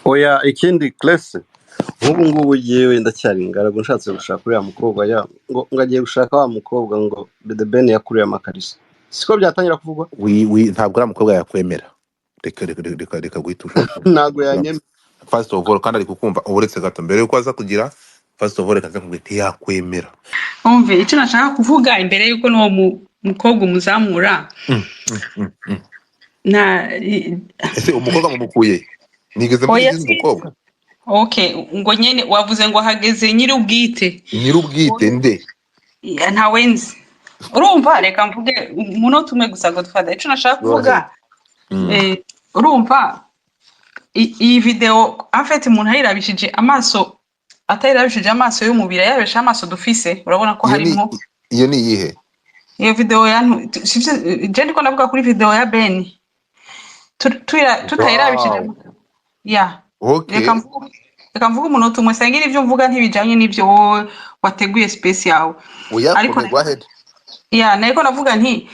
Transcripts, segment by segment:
Oya, ikindi classe, nk'ubu ngubu yewe ndacyari ingaragu, nshatse gushaka uriya mukobwa ya ngo agiye gushaka wa mukobwa ngo The Ben yakuriye amakariso, siko byatangira kuvugwa. Ntabwo uriya mukobwa yakwemera. Reka reka reka reka reka guhita ushaka. Ntabwo yanyemera. First of all, kandi ari kukumva, uretse gato mbere yuko aza kugira, first of all, reka nze nkubwire, ntiyakwemera. Umve icyo nashaka kuvuga imbere y'uko n'uwo mukobwa umuzamura. Na Ese umukobwa mumukuye nigeze mvuga Oya, izina umukobwa? Okay, ngo nyene wavuze ngo hageze nyir'ubwite. Nyir'ubwite nde? Ya, ntawe nzi. Urumva, reka mvuge umunota umwe gusa, Godfather, icyo nashaka Go ahead. kuvuga. Urumva iyi video, en fait, umuntu ayirabishije amaso, atayirabishije amaso y'umubiri, ayirabishije amaso dufise, urabona ko Iyo ni harimo Iyo ni iyihe? Iyo video ya sivyo, je ndiko ndavuga kuri video ya Ben. Tutayirabishije ya reka mvuge umunota umwe, senga ibyo mvuga ntibijanye n'ibyo wowe wateguye space yawe. Oya. Ariko Komeza, go ahead. Ya, nariko navuga nti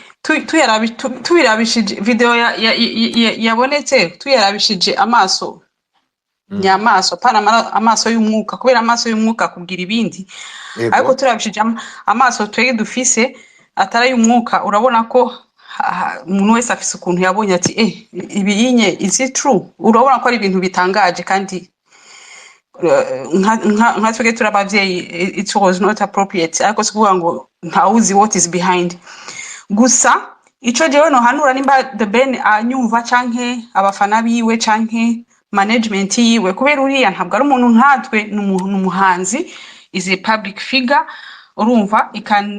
tubirabishije video yabonetse, tuyarabishije amaso nyamaso, pana amaso y'umwuka, kubera amaso y'umwuka akubwira ibindi, ariko turabishije amaso twege dufise atari ay'umwuka, urabona ko umuntu wese afise ukuntu yabonye ati ibi yinye, is it true? Urabona ko ari ibintu bitangaje kandi nka twebwe turi abavyeyi, it was not appropriate, ariko si kuvuga ngo ntawuzi what is behind. Gusa ico jewe nohanura, nimba The Ben anyumva canke abafana biwe canke management yiwe, kubera uriya ntabwo ari umuntu nkatwe, ni umuhanzi, is a public figure. Urumva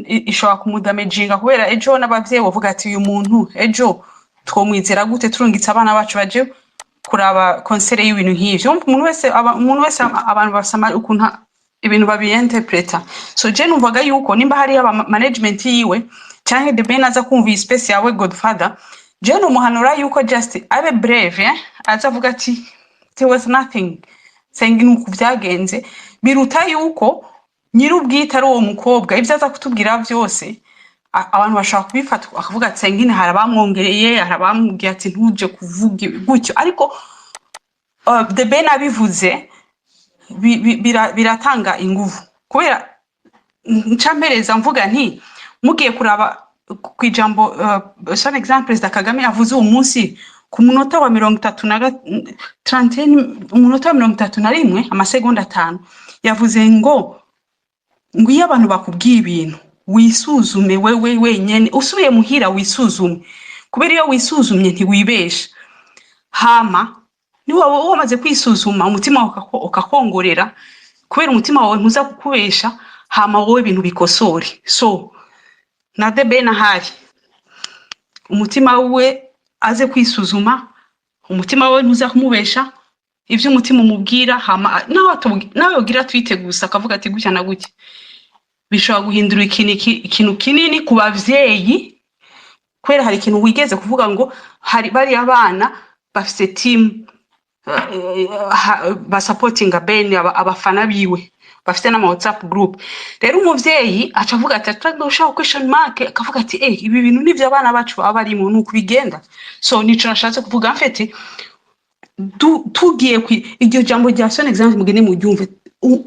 ishobora kumudamaginga, kubera ejo n'abavyeyi bavuga ati uyu muntu ejo twomwizera gute turungitse abana bacu baje kuraba concert y'ibintu nk'ivyo? Urumva umuntu wese abantu basama ukuntu ibintu babiyinterpreta. So je numvaga yuko nimba hariyo aba management yiwe canke The Ben aza kumva iyi space yawe, Godfather, je nomuhanura yuko just abe brave, eh? Aza avuga ati there was nothing, senga nuku vyagenze, biruta yuko nyir'ubwite ari uwo mukobwa ibyo aza kutubwira vyose, abantu bashobora kubifata akavuga ati sengine hari abamwongereye, hari abamubwiye ati ntuje kuvuga gutyo. Ariko The Ben abivuze biratanga inguvu, kubera nca mpereza mvuga nti mugiye kuraba ku ijambo son exemple Perezida Kagame yavuze uwo munsi ku munota wa mirongo itatu na trentaine, umunota wa 31 amasegonda 5, yavuze ngo iyo abantu bakubwiye ibintu wisuzume wewe wenyene, usubiye muhira wisuzume, kubera iyo wisuzumye ntiwibesha. Hama niba wamaze kwisuzuma umutima wawe ukakongorera, kubera umutima wawe ntuza kukubesha, hama wowe ibintu bikosore. So na The Ben ahari umutima we aze kwisuzuma, umutima we ntuza kumubesha, ibyo umutima umubwira, hama nawe yogira twite gusa akavuga ati gutya na gutya, bishobora guhindura ikintu kinini ku bavyeyi, kubera hari ikintu wigeze kuvuga ngo hari bariya bana bafise team basapotinga Ben, abafana biwe bafite n'ama WhatsApp group. Rero umuvyeyi aca avuga ati atagushaho question mark, akavuga ati ibi bintu nivyo abana bacu baba barimo, nuko bigenda. So nico nashatse kuvuga, en fait, tugiye kwi iryo jambo rya son exemple, mugende muryumve,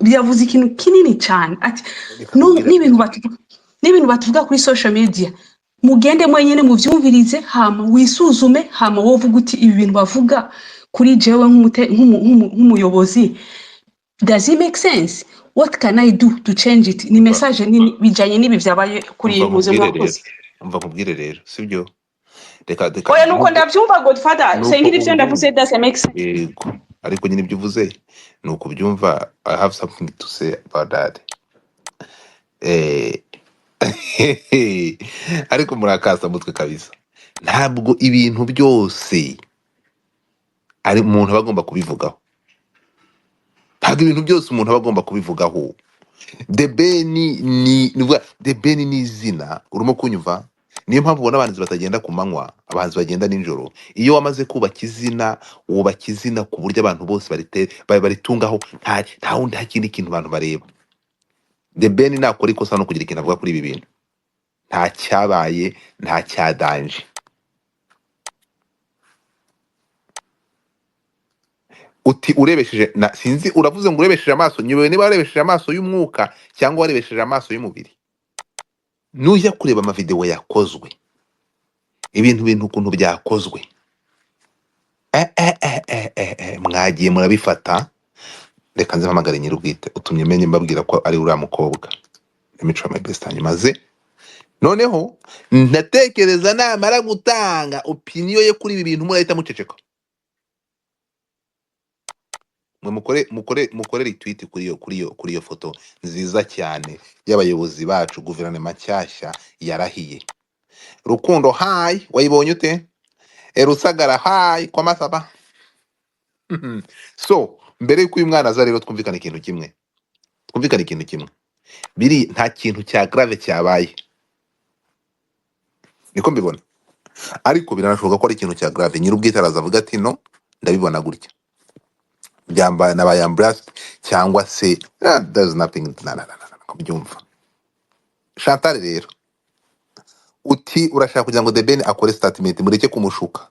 ryavuze ikintu kinini cyane ati Reka no nkubwire. N'ibintu batuvuga kuri social media, mugende mwenyene muvyumvirize, hama wisuzume, hama wowe uvuga uti ibi bintu bavuga kuri jewe nk'umuyobozi, does it make sense? What can I do to change it? Ni Umva. message nini bijanye n'ibi vyabaye kuri iyi Umva mpuze. nkubwire rero. Mwakoze. Umva nkubwire rero, sibyo? Reka reka. Oya, nuko Nubwo ndavyumva, Godfather. Nuko Sengira ivyo ndavuze ubyumva. doesn't make sense. Yego, ariko nyine ibyo uvuze ni ukubyumva. I have something to say about that. Ariko murakasa mutwe kabisa. Ntabwo ibintu byose ari umuntu aba agomba kubivugaho. Ntabwo ibintu byose umuntu aba agomba kubivugaho. The Ben ni ukuvuga, The Ben ni izina, urimo kunyumva? Niyo mpamvu ubona abahanzi batagenda ku manywa, abahanzi bagenda nijoro. Iyo wamaze kubaka izina, wubaka izina ku buryo abantu bose baritungaho, nta wundi, nta kindi kintu abantu bareba. The Ben nakora ikosa no kugira ikintu avuga kuri ibi bintu, nta cyabaye, nta cyadanje. Uti urebesheje na sinzi, uravuze ngo urebesheje amaso, nyobewe niba warebesheje amaso y'umwuka cyangwa warebesheje amaso y'umubiri. Nujya kureba amavideo yakozwe, ibintu ukuntu byakozwe, mwagiye murabifata. Reka nze mpamagare nyir'ubwite utumye menye mbabwira ko ari uriya mukobwa. Let me try my best, hanyuma ze noneho ndatekereza namara gutanga opinion ye kuri ibi bintu murahita muceceka. Mwe mukore retweet kuri iyo foto nziza cyane y'abayobozi bacu, guverinoma nshyashya yarahiye. Rukundo, hi, wayibonye ute? Rusagara, hi, kwa masaba. So mbere yuko uyu mwana aza rero, twumvikane ikintu kimwe, twumvikane ikintu kimwe. Biri nta kintu cya grave cyabaye, niko mbibona, ariko biranashoboka ko ari ikintu cya grave. Nyir'ubwite araza avuga ati: "No, ndabibona gutya, byambaye nabaye embarrassed," cyangwa se there's nothing, na na na na kubyumva. Chantal rero, uti urashaka kugira ngo The Ben akore statement. Mureke kumushuka.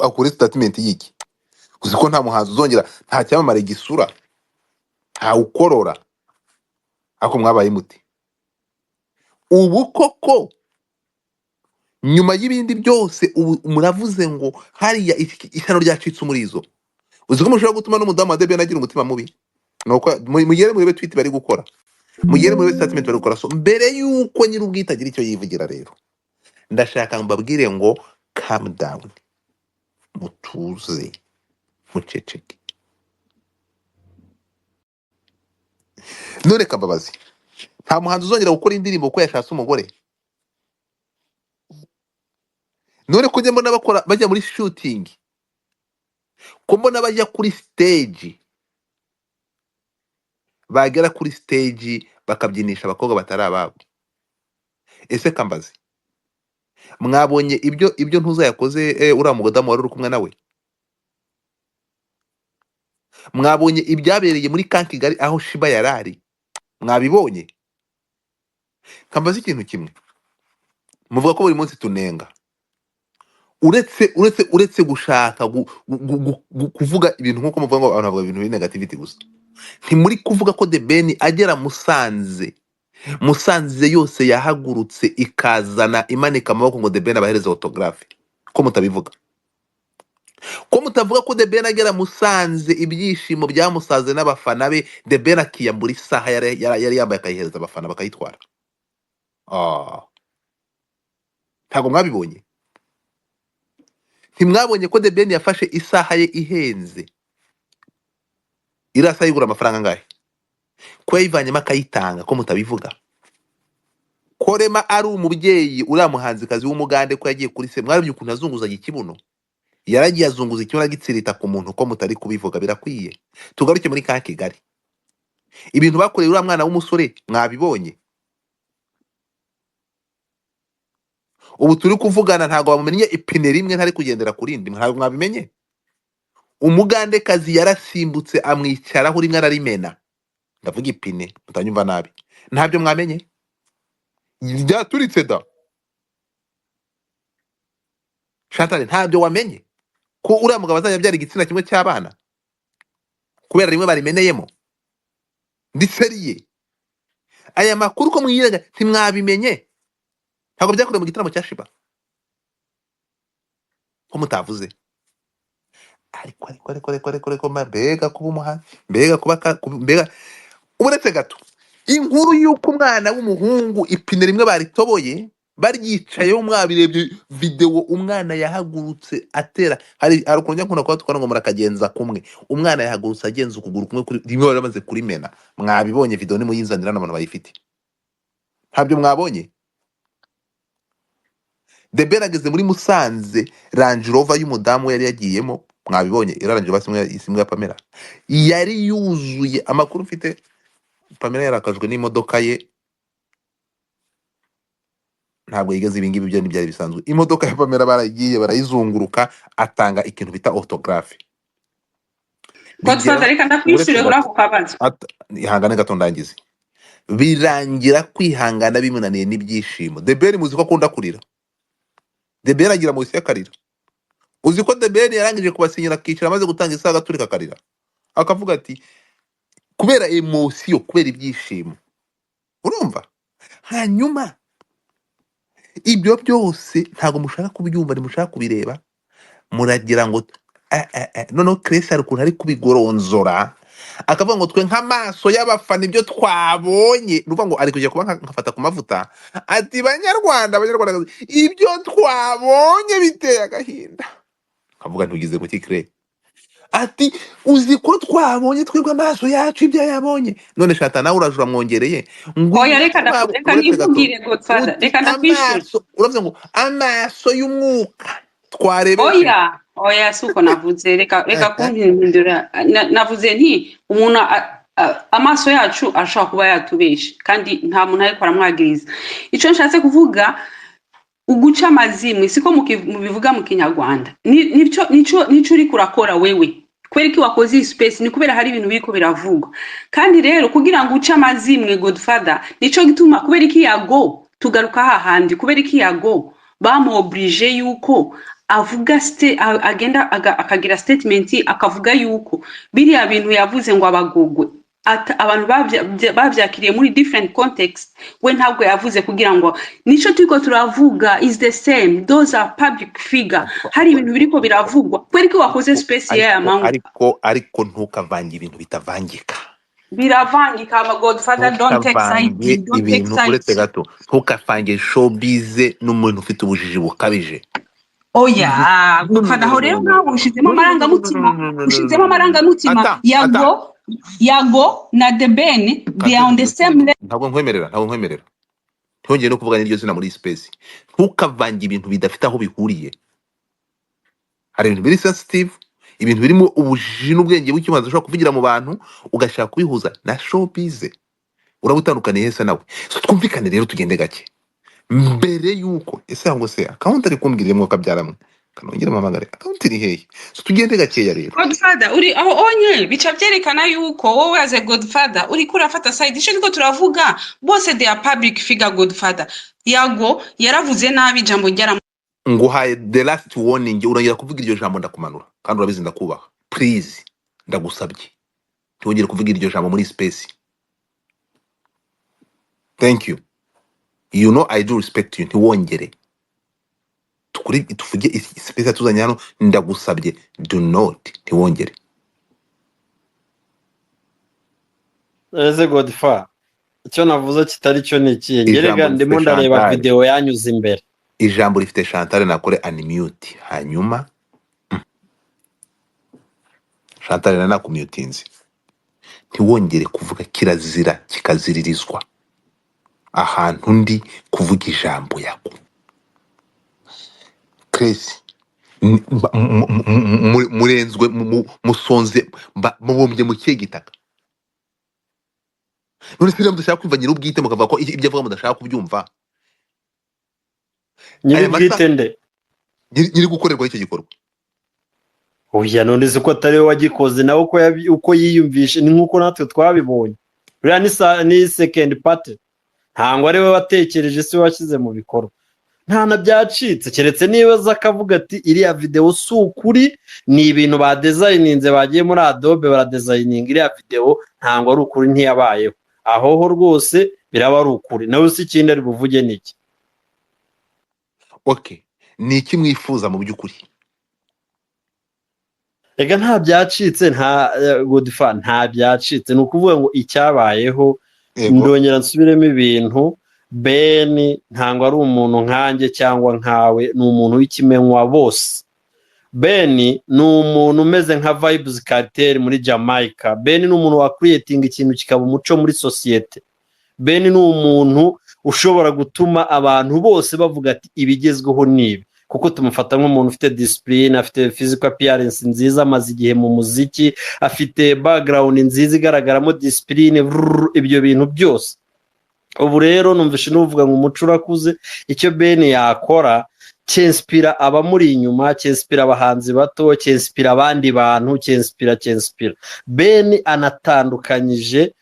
Akore statement y'iki? Uzi ko nta muhanzi uzongera, nta cyamamare gisura, nta ukorora. Ariko mwabaye muti ubu koko nyuma y'ibindi byose, ubu muravuze ngo hariya ishyano ryacitse umurizo. Uzi ko mushobora gutuma n'umudamu wa The Ben agira umutima mubi? Nuko mugere murebe tweet bari gukora, mugere murebe statement bari gukora. So mbere y'uko nyir'ubwite agira icyo yivugira rero, ndashaka mbabwire ngo calm down, mutuze, muceceke. None Kambabazi, nta muhanzi uzongera gukora indirimbo kuko yashatse umugore. None ko njya mbona bakora bajya muri shooting, ko mbona bajya kuri stage, bagera kuri stage bakabyinisha abakobwa batari ababo. Ese Kambazi, mwabonye ibyo ntuza yakoze, uriya mugodamu wari uri kumwe nawe? Mwabonye ibyabereye muri ka Kigali aho Shiba yarari? Mwabibonye? Kambazi, ikintu kimwe muvuga ko buri munsi tunenga, uretse gushaka kuvuga ibintu nk'uko muvuga ngo abantu bavuga ibintu biri negativity gusa, ntimuri kuvuga ko The Ben agera Musanze, Musanze yose yahagurutse ikazana imanika amaboko ngo The Ben abahereze autographe? Ko mutabivuga? Ko mutavuga ko The Ben agera Musanze ibyishimo byamusaze n'abafana be, The Ben akiyambura isaha yari yambaye akayihereza abafana bakayitwara? Ntabwo mwabibonye? Ntimwabonye ko The Ben yafashe isaha ye ihenze, iriya saha igura amafaranga angahe, ko yayivanyemo akayitanga? Ko mutabivuga? Ko Rema ari umubyeyi, uriya muhanzikazi w'umugande, ko yagiye kuri se, mwarabye ukuntu azunguzaga ikibuno? Yaragiye azunguza ikibuno agitsirita ku muntu. Ko mutari kubivuga? Birakwiye tugaruke muri ka Kigali. Ibintu bakoreye uriya mwana w'umusore mwabibonye? Ubu turi kuvugana ntabwo bamumenye ipine rimwe ntari kugendera ku rindi, ntabwo mwabimenye? Umugandekazi yarasimbutse amwicaraho rimwe ararimena. Ndavuga ipine, mutanyumva nabi. Ntabyo mwamenye? Byaturitse da. Chantal, ntabyo wamenye ko uriya mugabo azajya abyara igitsina kimwe cy'abana kubera rimwe barimeneyemo? Ndi seriye. Aya makuru ko mwirega ntimwabimenye? Ntabwo byakorewe mu gitaramo cya Shiba? Ko mutavuze? Ariko mbega kuba umuhanzi, mbega kuba mbega uretse gato inkuru y'uko umwana w'umuhungu ipine rimwe baritoboye baryicayeho, mwabirebye videwo? Umwana yahagurutse atera, hari ukuntu njya nkunda kuba twara ngo murakagenza kumwe. Umwana yahagurutse agenza ukuguru kumwe kuri rimwe bari bamaze kurimena. Mwabibonye videwo? Nimuyinzanira n'abantu bayifite. Ntabyo mwabonye? The Ben ageze muri Musanze, Range Rover y'umudamu we yari yagiyemo, mwabibonye? Iriya Range Rover simwe ya Pamela yari yuzuye. Amakuru mfite, Pamela yarakajwe n'imodoka ye, ntabwo yigeze ibingibi byo ntibyari bisanzwe. Imodoka ya Pamela baragiye barayizunguruka, atanga ikintu bita autographe. Godfather, Bigera reka uretse ndakwishyure kuri gato ako kabazo. Ihangane gato ndangize. Birangira kwihangana bimunaniye n'ibyishimo. The Ben muzi ko akunda kurira. The Ben agira munsi y'akarira. Uzi ko The Ben yarangije kubasinyira akicara, amaze gutanga isaha agaturika akarira? Akavuga ati kubera émotion, kubera ibyishimo, urumva? Hanyuma ibyo byose ntabwo mushaka kubyumva, ntimushaka kubireba, muragira ngo noneho Chris hari ukuntu ari kubigoronzora, akavuga ngo twe nk'amaso y'abafana ibyo twabonye, ni ukuvuga ngo ari kujya kuba nkafata ku mavuta, ati banyarwanda, banyarwanda, ibyo twabonye biteye agahinda. Akavuga ntugize kuki Cre? Ati uzi ko twabonye twebwe amaso yacu ibyo yabonye. None shata nawe uraje uramwongereye ngo Oya, ibyo reka twabonye. reka Uretse gato. nivugire, Godfather. Uti Reka ndakwishyura. amaso, uravuze ngo amaso y'umwuka twarebesheje. Oya, oya, si uko navuze. Reka kumpindura. Navuze nti umuntu amaso yacu ashobora kuba yatubeshe, kandi nta muntu ariko aramwagiriza. Icyo nshatse kuvuga, uguca amazimwe, siko mubivuga mu Kinyarwanda? Nico uriko urakora wewe. Kubera iki wakoze iyi space? Ni kubera hari ibintu biriko biravugwa. Kandi rero kugira ngo uce amazimwe, Godfather, nico gituma kubera iki Yago, tugaruka hahandi, kubera iki Yago bamuoblige yuko avuga agenda akagira statement, akavuga yuko biriya bintu yavuze ngo abagogwe, abantu bavyakiriye muri different context. We ntabwo yavuze kugira ngo, nico turiko turavuga is the same. Those are public figure. Ariko Hari ibintu biriko biravugwa. Kubera ko wakoze ariko space y'aya ariko manywa? Ariko ntukavange ibintu bitavangika. Biravangika ama, Godfather. Don't take side. Ntukavange Don't take ibintu, uretse sides. gato, ntukavange showbiz n'umuntu ufite ubujiji bukabije. Oya. No, no, Godfather, no, aho no, rero no, no, nawe ushizemo no, no, no, no, no, amarangamutima. no, no, no, Ushizemo no, no, no. amarangamutima. Ata ata. Yago na The Ben, they are on the same level. Ntabwo nkwemerera, ntabwo nkwemerera. Ntongeye no kuvuga n'iryo zina muri iyi space. Ntukavange ibintu bidafite aho bihuriye. Hari ibintu biri sensitive, ibintu birimo ubujiji n'ubwenge bw'ikimazi ushobora kuvugira mu bantu, ugashaka kubihuza na showbiz, uraba utandukaniye hese nawe? So twumvikane rero, tugende gake. Mbere yuko ese ngo se account ari kumbwira imwe akabyaramwe, kanongere mpamagare, account iri hehe? So tugende gakeya rero. Godfather, uri aho onye bica byerekana yuko wowe as a Godfather uriko urafata side. Ico turiko turavuga, bose they are public figure, Godfather. Yago yaravuze nabi, ijambo ryara Nguhaye the last warning. Urongera kuvuga iryo jambo ndakumanura, kandi urabizi ndakubaha. Please, ndagusabye, ntiwongere kuvuga iryo jambo muri space. Thank you. You know I do respect you. Ntiwongere. Tukuri tuvuge space yatuzanye hano. Ndagusabye, do not, ntiwongere. Ese Godfa, icyo navuze kitari cyo ni ikihe? Ijambo Ngerega rifite ndimo ndareba Chantal. video yanyuze imbere. Ijambo rifite Chantal, nakore unmute. Hanyuma Chantal na nakummutinze. Ntiwongere kuvuga. Kirazira kikaziririzwa ahantu ndi kuvuga ijambo Yago. Chris, murenzwe, musonze, mubumbye mu kihe gitaka? None se niba mudashaka kumva nyir'ubwite, mukavuga ko ibyo avuga mudashaka kubyumva, aya Nyir'ubwite masaha nde? Nyiri gukorerwaho icyo gikorwa. Oya, none se ko atari we wagikoze, nawe uko uko yiyumvishe ni nk'uko natwe twabibonye. Buriya ni second party, ntabwo ari we watekereje, si we washyize mu bikorwa, nta na byacitse, keretse niba aza akavuga ati iriya videwo si ukuri, ni ibintu badesigninze, bagiye muri Adobe baradesigninga iriya videwo, ntabwo ari ukuri, ntiyabayeho. Aho ho rwose biraba ari ukuri. Nawe si ikindi ari buvuge ni iki? Okay, ni iki mwifuza mu by'ukuri? Reka, nta byacitse, nta Godfa, nta byacitse. Ni ukuvuga ngo icyabayeho, ndongera nsubiremo ibintu. Ben ntabwo ari umuntu nkanjye cyangwa nkawe, ni umuntu w'ikimenywa bose. Ben ni umuntu umeze nka Vybz Kartel muri Jamaica. Ben ni umuntu wacreatinga ikintu kikaba umuco muri sosiyete. Ben ni umuntu ushobora gutuma abantu bose bavuga ati ibigezweho ni ibi, kuko tumufata nk'umuntu ufite discipline, afite physical appearance nziza, amaze igihe mu muziki, afite background nziza igaragaramo discipline, ibyo bintu byose. Ubu rero numvishe n'uvuga ngo umuco urakuze. Icyo Ben yakora cyinspira abamuri inyuma, cyinspira abahanzi bato, cyinspira abandi bantu, cyinspira. Ben anatandukanyije,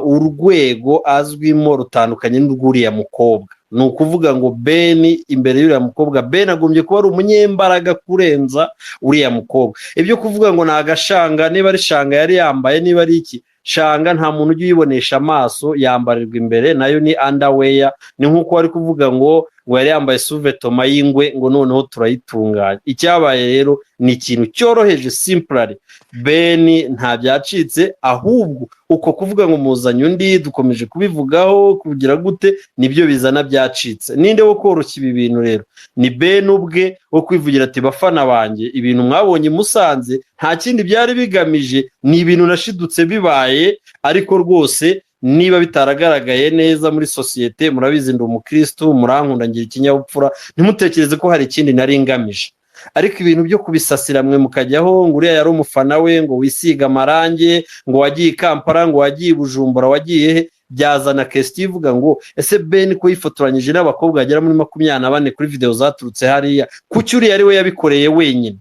urwego azwimo rutandukanye n'urw'uriya mukobwa. Ni ukuvuga ngo Ben imbere y'uriya mukobwa, Ben agombye kuba ari umunyembaraga kurenza uriya mukobwa. Ibyo kuvuga ngo ni agashanga, niba ari shanga yari yambaye, niba ari iki shanga, nta muntu ujya uyibonesha amaso, yambarirwa imbere, nayo ni underwear. Ni nk'uko wari kuvuga ngo yari yambaye sous-vêtement y'ingwe, ngo noneho turayitunganya. Icyabaye rero ni ikintu cyoroheje, simply Ben nta byacitse. Ahubwo uko kuvuga ngo muzanye undi, dukomeje kubivugaho kugira gute, nibyo bizana byacitse. Ninde wo koroshya ibi bintu rero? Ni Ben ubwe wo kwivugira ati: "Bafana banjye, ibintu mwabonye i Musanze nta kindi byari bigamije, ni ibintu nashidutse bibaye, ariko rwose niba bitaragaragaye neza muri sosiyete, murabizi ndi umukirisitu, murankunda, ngira ikinyabupfura, ntimutekereze ko hari ikindi nari ngamije." Ariko ibintu byo kubisasira mwe mukajyaho ngo uriya yari umufana we, ngo wisiga amarangi, ngo wagiye i Kampala, ngo wagiye i Bujumbura, wagiye he, byazana question ivuga ngo: ese Ben ko yifotoranyije n'abakobwa bagera muri 24 kuri videwo zaturutse hariya, kuki uriya ari we yabikoreye wenyine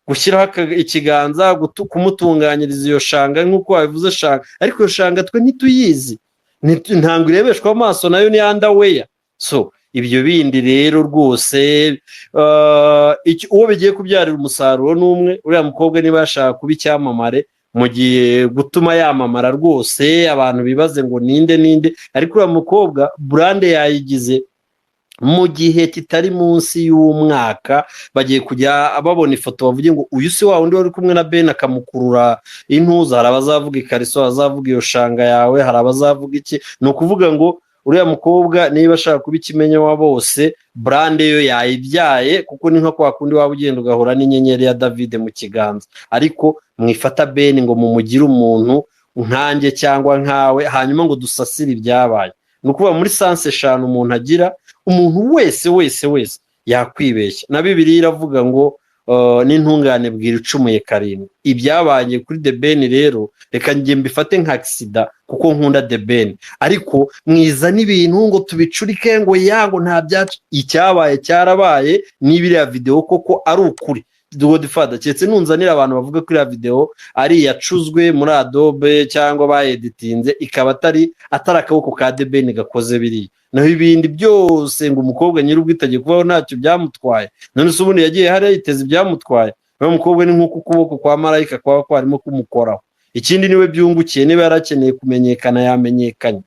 gushyiraho ikiganza kumutunganyiriza iyo shanga nk'uko wabivuze shanga? Ariko iyo shanga twe ntituyizi, ntabwo irebeshwa amaso, nayo ni underwear. So ibyo bindi rero rwose, uwo bigiye kubyarira umusaruro ni umwe, uriya mukobwa. Niba yashaka kuba icyamamare, mu gihe gutuma yamamara rwose, abantu bibaze ngo ninde ninde, ariko uriya mukobwa brand yayigize mu gihe kitari munsi y'umwaka. Bagiye kujya babona ifoto bavuge ngo: "Uyu si wa wundi wari kumwe na Ben akamukurura intuza?" Hari abazavuga ikariso, abazavuga iyo shanga yawe, hari abazavuga iki. Ni ukuvuga ngo uriya mukobwa niba ashaka kuba ikimenya wa bose, brand yo yayibyaye, kuko ni nka kwa kundi waba ugenda ugahura n'inyenyeri ya David mu kiganza. Ariko mwifata Ben ngo mumugire umuntu nkanjye cyangwa nkawe, hanyuma ngo dusasire ibyabaye. Ni ukuvuga muri sens eshanu umuntu agira, umuntu wese wese wese yakwibeshya. Na Bibiliya iravuga ngo n'intungane bwira icumuye karindwi. Ibyabaye kuri The Ben rero, reka njye mbifate nka accident kuko nkunda The Ben, ariko mwiza n'ibintu ngo tubicurike ngo ya ngo nta byacu. Icyabaye cyarabaye. Niba iriya videwo koko ari ukuri, Godfather, keretse nunzanira abantu bavuga ko iriya videwo ari iyacuzwe muri Adobe cyangwa bayeditinze, ikaba atari akaboko ka The Ben gakoze biriya. Naho ibindi byose ngo umukobwa nyir'ubwitage kubaho ntacyo byamutwaye, none se ubundi yagiye hariya yiteza ibyamutwaye? Naho umukobwa ni nk'uko ukuboko kwa marayika kwaba kwarimo kumukoraho. Ikindi, niwe byungukiye. Niba yarakeneye kumenyekana, yamenyekanye.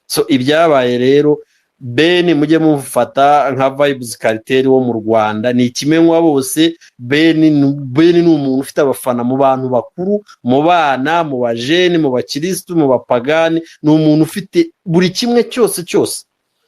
So ibyabaye rero, Ben mujye mufata nka Vybz Kartel wo mu Rwanda, ni ikimenywa bose. Ben ni umuntu ufite abafana mu bantu bakuru, mu bana, mu bajeni, mu bakirisitu, mu bapagani, ni umuntu ufite buri kimwe cyose cyose.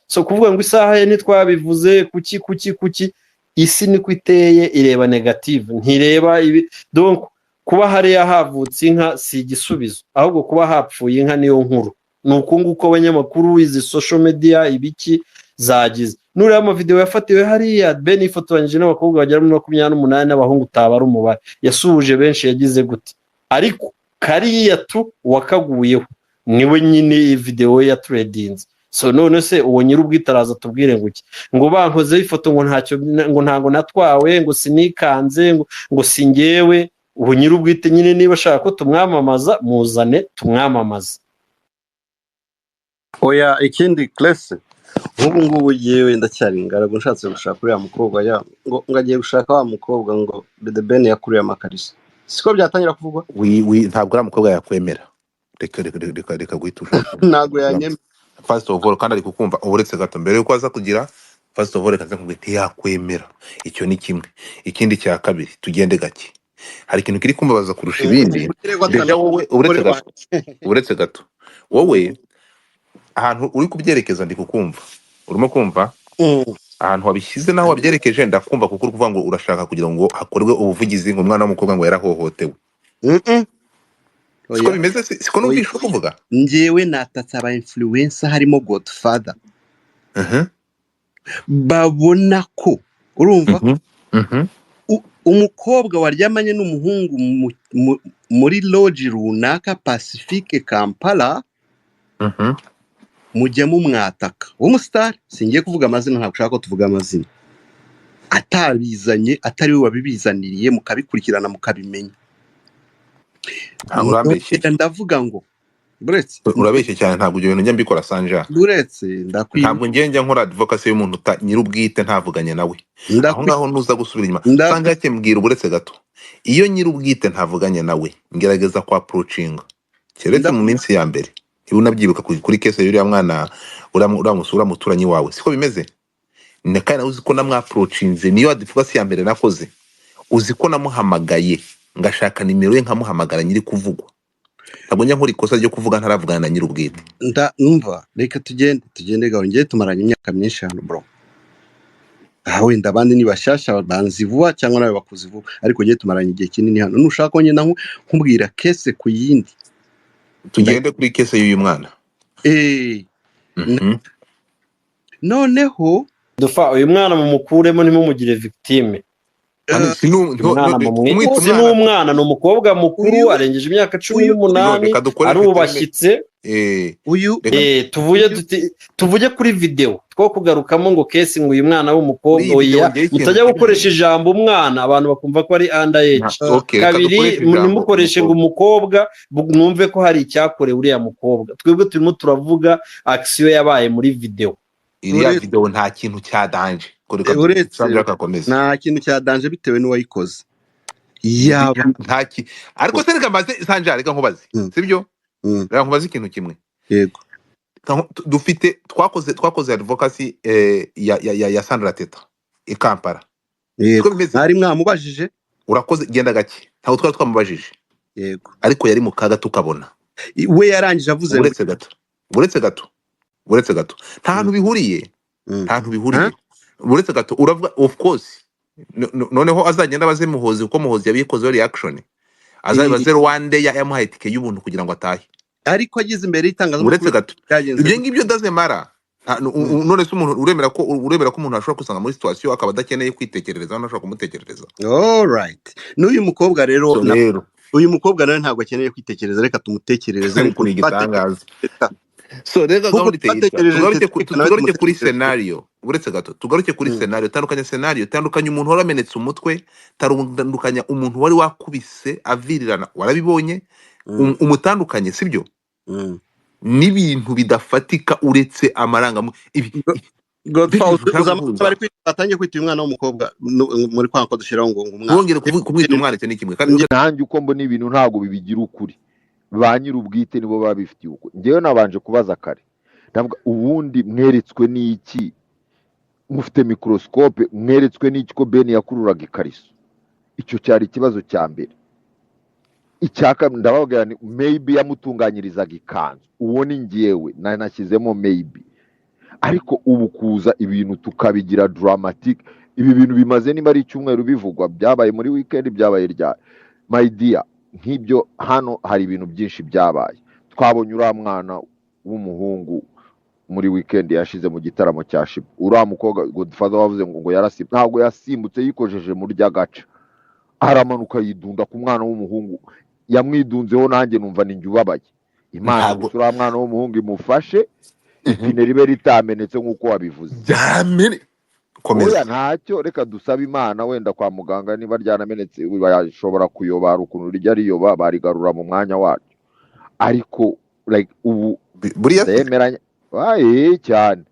So kuvuga ngo isaha ye ntitwabivuze, kuki kuki kuki? Isi niko iteye, ireba negative, ntireba ibi. Donc kuba hariya havutse inka si igisubizo, ahubwo kuba hapfuye inka niyo nkuru. Ni uku nguko abanyamakuru, izi social media, ibiki zagize. Nureba amavideo yafatiwe hariya, Ben yifotoranyije n'abakobwa bagera muri 28 n'abahungu utabara umubare, yasuhuje benshi, yagize gute, ariko kariya tu wakaguyeho niwe nyine iyi video ye yatrendinze. So none se uwo nyir'ubwite araza tubwire ngo iki? Ngo bankozeho ifoto, ngo ntacyo, ngo ntabwo natwawe, ngo sinikanze, ngo singewe. Uwo nyir'ubwite nyine niba ashaka ko tumwamamaza, muzane tumwamamaze. Oya, ikindi Clese, nk'ubu ngubu yewe ndacyari ingaragu, nshatse gushaka uriya mukobwa ya ngo agiye gushaka wa mukobwa ngo The Ben yakuriye amakariso, siko byatangira kuvugwa? Ntabwo uriya mukobwa yakwemera. Reka reka reka reka guhita ushaka. Ntabwo yanyemera. First of all, kandi ari kukumva. Uretse gato, mbere yuko aza kugira, first of all, reka nze nkubwire, ntiyakwemera. Icyo ni kimwe. Ikindi cya kabiri, tugende gake, hari ikintu kiri kumbabaza kurusha ibindi. Déjà wowe, uretse umugore gato, wanjye. Uretse gato, wowe ahantu uri kubyerekeza ndi kukumva, urimo kumva ahantu wabishyize naho wabyerekeje ndakumva, kuko uri kuvuga ngo urashaka kugira ngo hakorwe ubuvugizi ngo umwana w'umukobwa ngo yarahohotewe. Siko Oya. bimeze? Siko Oya. numvishe uri kuvuga? Njyewe natatse aba influencer harimo Godfather, babona ko, urumva, umukobwa waryamanye n'umuhungu muri lodge runaka Pacifique Kampala, mujya mumwataka w'umusitari, singiye kuvuga amazina, ntabwo ushaka ko tuvuga amazina, atabizanye, atari we wabibizaniriye, mukabikurikirana mukabimenya. Ntabwo urambeshyeye. Ndongera ndavuga ngo Buretse. Urabeshye cyane, ntabwo ibyo bintu njya mbikora, Sanja. Buretse ndakwibuka. Ntabwo njye njya nkora advocacy y'umuntu nyir'ubwite ntavuganye nawe aho ngaho. Nuza gusubira inyuma, Sanja, mbwira, uretse gato, iyo nyir'ubwite ntavuganye nawe ngerageza kwa approachinga, keretse mu minsi ya mbere, niba unabyibuka kuri case y'uriya mwana, uriya muturanyi wawe, siko bimeze? Na kandi nawe uzi ko namwapproachinze, niyo advocacy ya mbere nakoze. Uzi ko namuhamagaye, ngashaka nimero ye, nkamuhamagara nyiri kuvugwa. Ntabwo njya nkora ikosa ryo kuvuga ntaravugana na nyir'ubwite. Numva reka tugende gahoro. Ngiye tumaranye imyaka myinshi hano, bro. Aha wenda abandi ni bashyashya, banzi vuba cyangwa nawe bakuzi vuba, ariko ngiye tumaranye igihe kinini hano. Nushaka ko ngenda nkubwira case ku yindi. Tugende kuri case y'uyu mwana. Noneho Dufa uyu mwana mumukuremo, ntimumugire victime. Kandi Uyu mwana kumwita si umwana. n'umwana, ni umukobwa mukuru, uyu arengeje imyaka cumi uyu No, n'umunani, reka dukore victime. arubashyitse. Uyu Reka Tuvuge uyu tuvuge kuri video, two kugarukamo ngo case ngo uyu mwana Kuri w'umukobwa. iyi video, Oya, ngewe ikintu mutajya kimwe gukoresha ijambo umwana, abantu bakumva ko ari under age. Okay, reka Kabiri, dukoreshe ijambo ntimukoreshe ngo umukobwa. Umukobwa, mwumve ko hari icyakorewe uriya mukobwa. Twebwe turimo turavuga action yabaye muri video. Iriya uretse video nta kintu cya danger ko reka uretse Sandra akakomeza. Nta kintu cya danger bitewe n'uwayikoze yaba. Nta ki, ariko se reka mbaze Sanja, reka nkubaze, sibyo? Reka nkubaze ikintu kimwe. Yego. Dufite twakoze advocacy ya Sandra Teta i Kampala, siko Yego. bimeze? Mwari mwamubajije? Urakoze, genda gake, ntabwo twari twamubajije. Yego. Ariko yari mu kaga, tukabona. We yarangije avuze ngo Uretse gato, uretse gato, uretse gato, nta hantu bihuriye. Nta hantu bihuriye. Uretse gato, uravuga, of course, noneho azagenda abaze Muhozi, kuko Muhozi yabikozeho reaction, azabibaze Rwanda yamuhaye itike y'ubuntu kugira ngo atahe. Ariko ageze imbere y'itangazamakuru Uretse gato. byagenze Ibyo gute? ngibyo doesn't matter. None se umuntu uremera ko umuntu ashobora gusanga muri situation akaba adakeneye kwitekerereza, ntashobora kumutekerereza? Alright, n'uyu mukobwa rero So na rero uyu mukobwa nawe ntabwo akeneye kwitekereza, reka tumutekerereze ariko nk'uko ni twatekereje igitangaza. So reka nk'uko gahunda iteye itya. twatekereje Tugaruke Teta, nawe tugaruke kuri tumutekerereze. scenario. Uretse gato, tugaruke kuri scenario. Tandukanya scenario, tandukanya umuntu wari wamenetse umutwe, tandukanya umuntu wari wakubise avirirana, warabibonye. Umutandukanye, sibyo? N'ibintu bidafatika uretse amarangamu ibi Godfa, mbega ibintu uzi ushaka amasaha guhuza. bari batangiye kwita uyu mwana w'umukobwa muri kwanga ko dushyiraho ngo umwana Wongere kumwita umwana, icyo ni kimwe kandi Nanjye uko mbona ibintu ntabwo bibigira ukuri, ba nyir'ubwite nibo baba bifitiye ukuri. Njyewe nabanje kubaza kare, ndavuga ubundi mweretswe n'iki? Mufite mikorosikope? Mweretswe n'iki ko Ben yakururaga ikariso? Icyo cyari ikibazo cya mbere. Icya kabiri, ndababwira ni maybe yamutunganyirizaga ikanzu. Uwo ni njyewe nanashyizemo maybe. Ariko ubu kuza ibintu tukabigira dramatic, ibi bintu bimaze niba ari icyumweru bivugwa, byabaye muri weekend, byabaye ryari? My dear, nk'ibyo hano hari ibintu byinshi byabaye. Twabonye uriya mwana w'umuhungu muri weekend yashize mu gitaramo cya Shiba, uriya mukobwa Godfather wavuze ngo yarasimbutse, ntabwo yasimbutse, yikojeje mu ry'agaca, aramanuka yidunda ku mwana w'umuhungu. Yamwidunzeho, nanjye numva ni njye ubabaye. Imana Ntabwo gusa uriya mwana w'umuhungu imufashe, ipine ribe ritamenetse nk'uko wabivuze. Byamene Oya. Komeza. Ntacyo, reka dusabe Imana. Wenda kwa muganga niba ryanamenetse bashobora kuyoba, hari ukuntu rijya riyoba barigarura mu mwanya waryo. Ariko like ubu Buriya se ndemeranya aye cyane.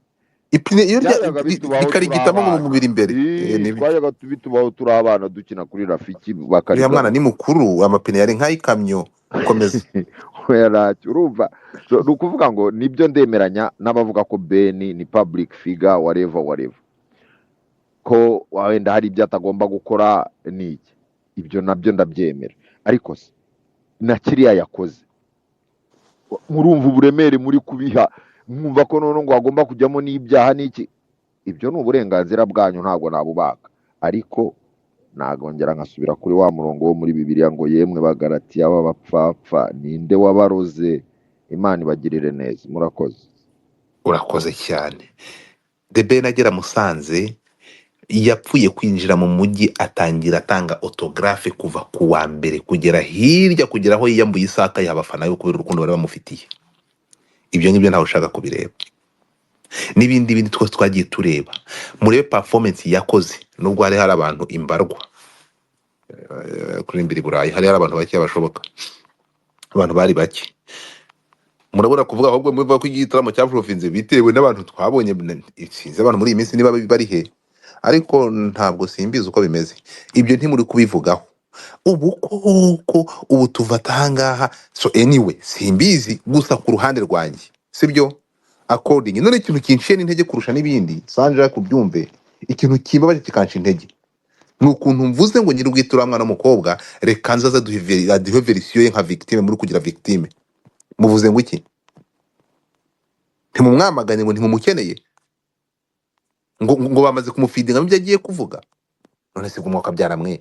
Ipine iyo Byajyaga bitubaho turi rikarigitamo ngo mu abana. mubiri imbere. Nibyo. Twajyaga bitubaho turi abana dukina kuri Rafiki, Uriya mwana bakarigarura. ni mukuru, amapine yari nk'ay'ikamyo. Komeza. Oya, ntacyo, urumva. So, ni ukuvuga ngo nibyo, ndemeranya n'abavuga ko Ben ni public figure, whatever whatever, ko wenda hari ibyo atagomba gukora ni iki, ibyo nabyo ndabyemera. Ariko se na kiriya yakoze, murumva uburemere muri kubiha, mwumva ko noneho ngo hagomba kujyamo n'ibyaha n'iki? Ibyo ni uburenganzira bwanyu, ntabwo nabubaga. Ariko nagongera nkasubira kuri wa murongo wo muri Bibiliya ngo: "Yemwe Bagaratiya b'abapfapfa, ninde wabaroze?" Imana ibagirire neza, murakoze. Urakoze cyane. The Ben agera Musanze, yapfuye kwinjira mu mujyi, atangira atanga autographe kuva ku wa mbere kugera hirya, kugera aho yiyambuye isaka y'abafana be kubera urukundo bari bamufitiye. Ibyo ngibyo ntawe ushaka kubireba, n'ibindi bindi twose twagiye tureba. Murebe performance yakoze, nubwo hari abantu imbarwa kurimbira i Burayi, hari abantu bake bashoboka, abantu bari bake. Murabura kuvuga, ahubwo muvuga ko igitaramo cyafloppinze bitewe n'abantu twabonye. Sinzi abantu muri iyi minsi niba bari he, ariko ntabwo simbizi uko bimeze. Ibyo ntimuri kubivugaho ubu koko. Ubu tuva ahangaha. So anyway, simbizi, gusa ku ruhande rwanjye sibyo according. None ikintu kinciye n'intege kurusha n'ibindi, Sanja, kubyumve, ikintu kimbabaje kikanca intege ni ukuntu mvuze ngo nyir'ubwite uriya mwana w'umukobwa, reka nzaze aduhe version ye nka victime. Muri kugira victime muvuze ngo iki? Ntimumwamaganye, ngo ntimumukeneye, ngo bamaze kumufeedingamo ibyo agiye kuvuga. None se umwuka mwe?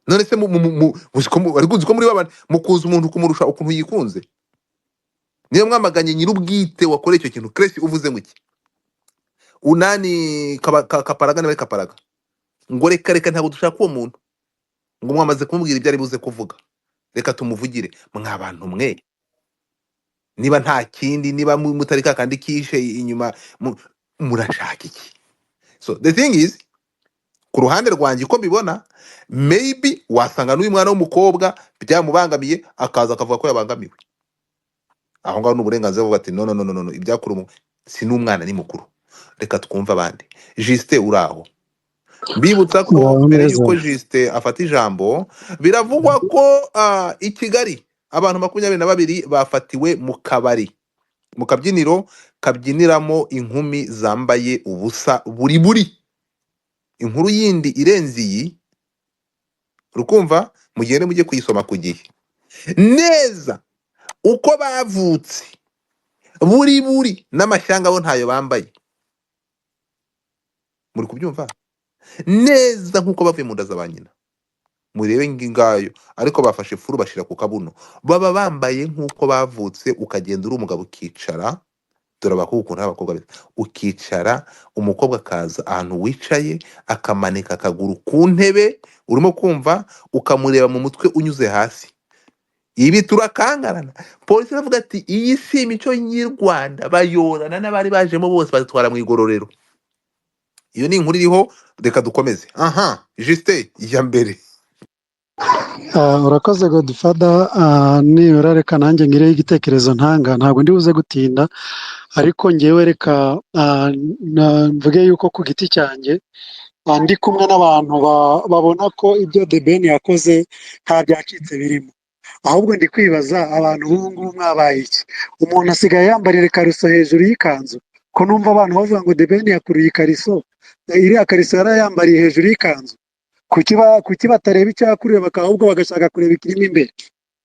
None se ariko uzi ko muri babandi mukuza umuntu kumurusha ukuntu yikunze? Niyo mwamaganye nyir'ubwite wakoreye icyo kintu. Kresi, uvuze ngo iki? Unani kaparaga, niba ari kaparaga, ngo reka reka, ntabwo dushaka uwo muntu, ngo mwamaze kumubwira ibyo ari buze kuvuga, reka tumuvugire. Mwa bantu mwe, niba nta kindi, niba mutari ka kandi kishe inyuma, murashaka iki? So the thing is, ku ruhande rwanjye uko mbibona, maybe wasanga n'uyu mwana w'umukobwa byamubangamiye, akaza akavuga ko yabangamiwe. Aho ngaho ni uburenganzira, buvuga ati: "No, no, no, no, no, ibyakuru si n'umwana, ni mukuru." Reka twumve abandi. Justin, uraho? Mbibutsa ko Muraho mbere neza. y'uko Justin afata ijambo, biravugwa ko i Kigali abantu 22 bafatiwe mu kabari, mu kabyiniro kabyiniramo inkumi zambaye ubusa buri buri. Inkuru yindi irenze iyi, rukumva, mugende mujye kuyisoma ku gihe neza uko bavutse buri buri n'amashyanga bo ntayo bambaye. Muri kubyumva neza, nk'uko bavuye mu nda za ba nyina, murebe ngayo, ariko bafashe furu bashyira ku kabuno, baba bambaye nk'uko bavutse. Ukagenda uri umugabo ukicara, dore abakobwa ukuntu ari abakobwa beza, ukicara, umukobwa akaza ahantu wicaye, akamanika akaguru ku ntebe, urimo kumva, ukamureba mu mutwe unyuze hasi. Ibi turakangarana. Polisi iravuga ati: "Iyi si imico y'i Rwanda." Bayorana n'abari bajemo bose, bazitwara mu igororero. Iyo ni inkuru iriho. Reka dukomeze. Aha Justin, ijya mbere. Urakoze Godfather. Nibura reka nanjye ngireho igitekerezo ntanga, ntabwo ndi buze gutinda, ariko ngewe reka mvuge yuko ku giti cyanjye ndi kumwe n'abantu babona ko ibyo The Ben yakoze nta byacitse birimo. Ahubwo ndi kwibaza, abantu b'ubu ngubu mwabaye iki? Umuntu asigaye yambarira ikariso hejuru y'ikanzu? Ko numva abantu bavuga ngo The Ben yakuruye ikariso, iriya kariso yarayambariye hejuru y'ikanzu, kuki batareba icyo yakuriye, ahubwo bagashaka kureba ikirimo imbere?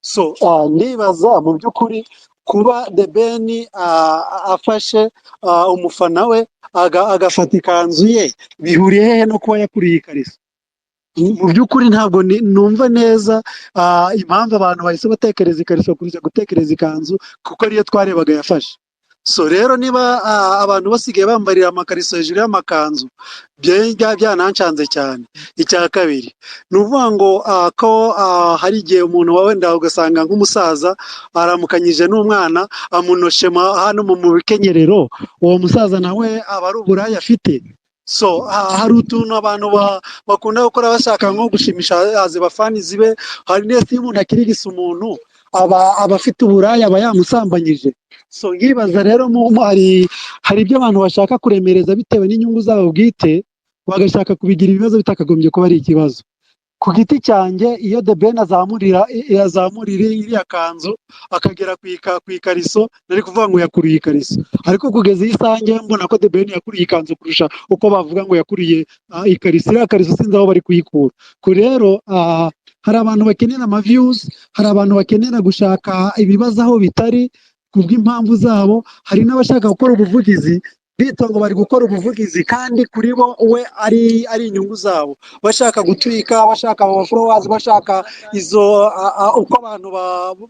So ndibaza mu by'ukuri kuba The Ben afashe umufana we agafata ikanzu ye, bihuriye hehe no kuba yakuriye ikariso? Mu by'ukuri ntabwo numva neza impamvu abantu bahise batekereza ikariso kurusha gutekereza ikanzu, kuko ariyo twarebaga yafashe. So rero niba abantu basigaye bambarira amakariso hejuru y'amakanzu, byanancanze cyane. Icya kabiri ni ukuvuga ngo ko hari igihe umuntu wa wenda ugasanga nk'umusaza aramukanyije n'umwana, amunoshe hano mu bikenyerero, uwo musaza nawe aba ari uburaya afite. So hari utuntu abantu bakunda gukora bashaka nko gushimisha abafanizi be. Hari nese iyo umuntu akirigisa umuntu aba afite uburaya, aba yamusambanyije. So nkibaza rero hari ibyo abantu bashaka kuremereza bitewe n'inyungu zabo bwite, bagashaka kubigira ibibazo bitakagombye kuba ari ikibazo. Ku giti cyanjye, iyo The Ben yazamurira iriya kanzu akagera ku ikariso, nari kuvuga ngo yakuriye ikariso. Ariko kugeza iyi saha njyewe mbona ko The Ben yakuriye ikanzu kurusha uko bavuga ngo yakuriye ikariso. Iriya kariso sinzi aho bari kuyikura. Ku rero hari abantu bakenera ama views, hari abantu bakenera gushaka ibibazo aho bitari kubw'impamvu zabo, hari n'abashaka gukora ubuvugizi bitwa ngo bari gukora ubuvugizi, kandi kuri bo we ari inyungu zabo, bashaka gutwika, bashaka aba followers, bashaka izo uko abantu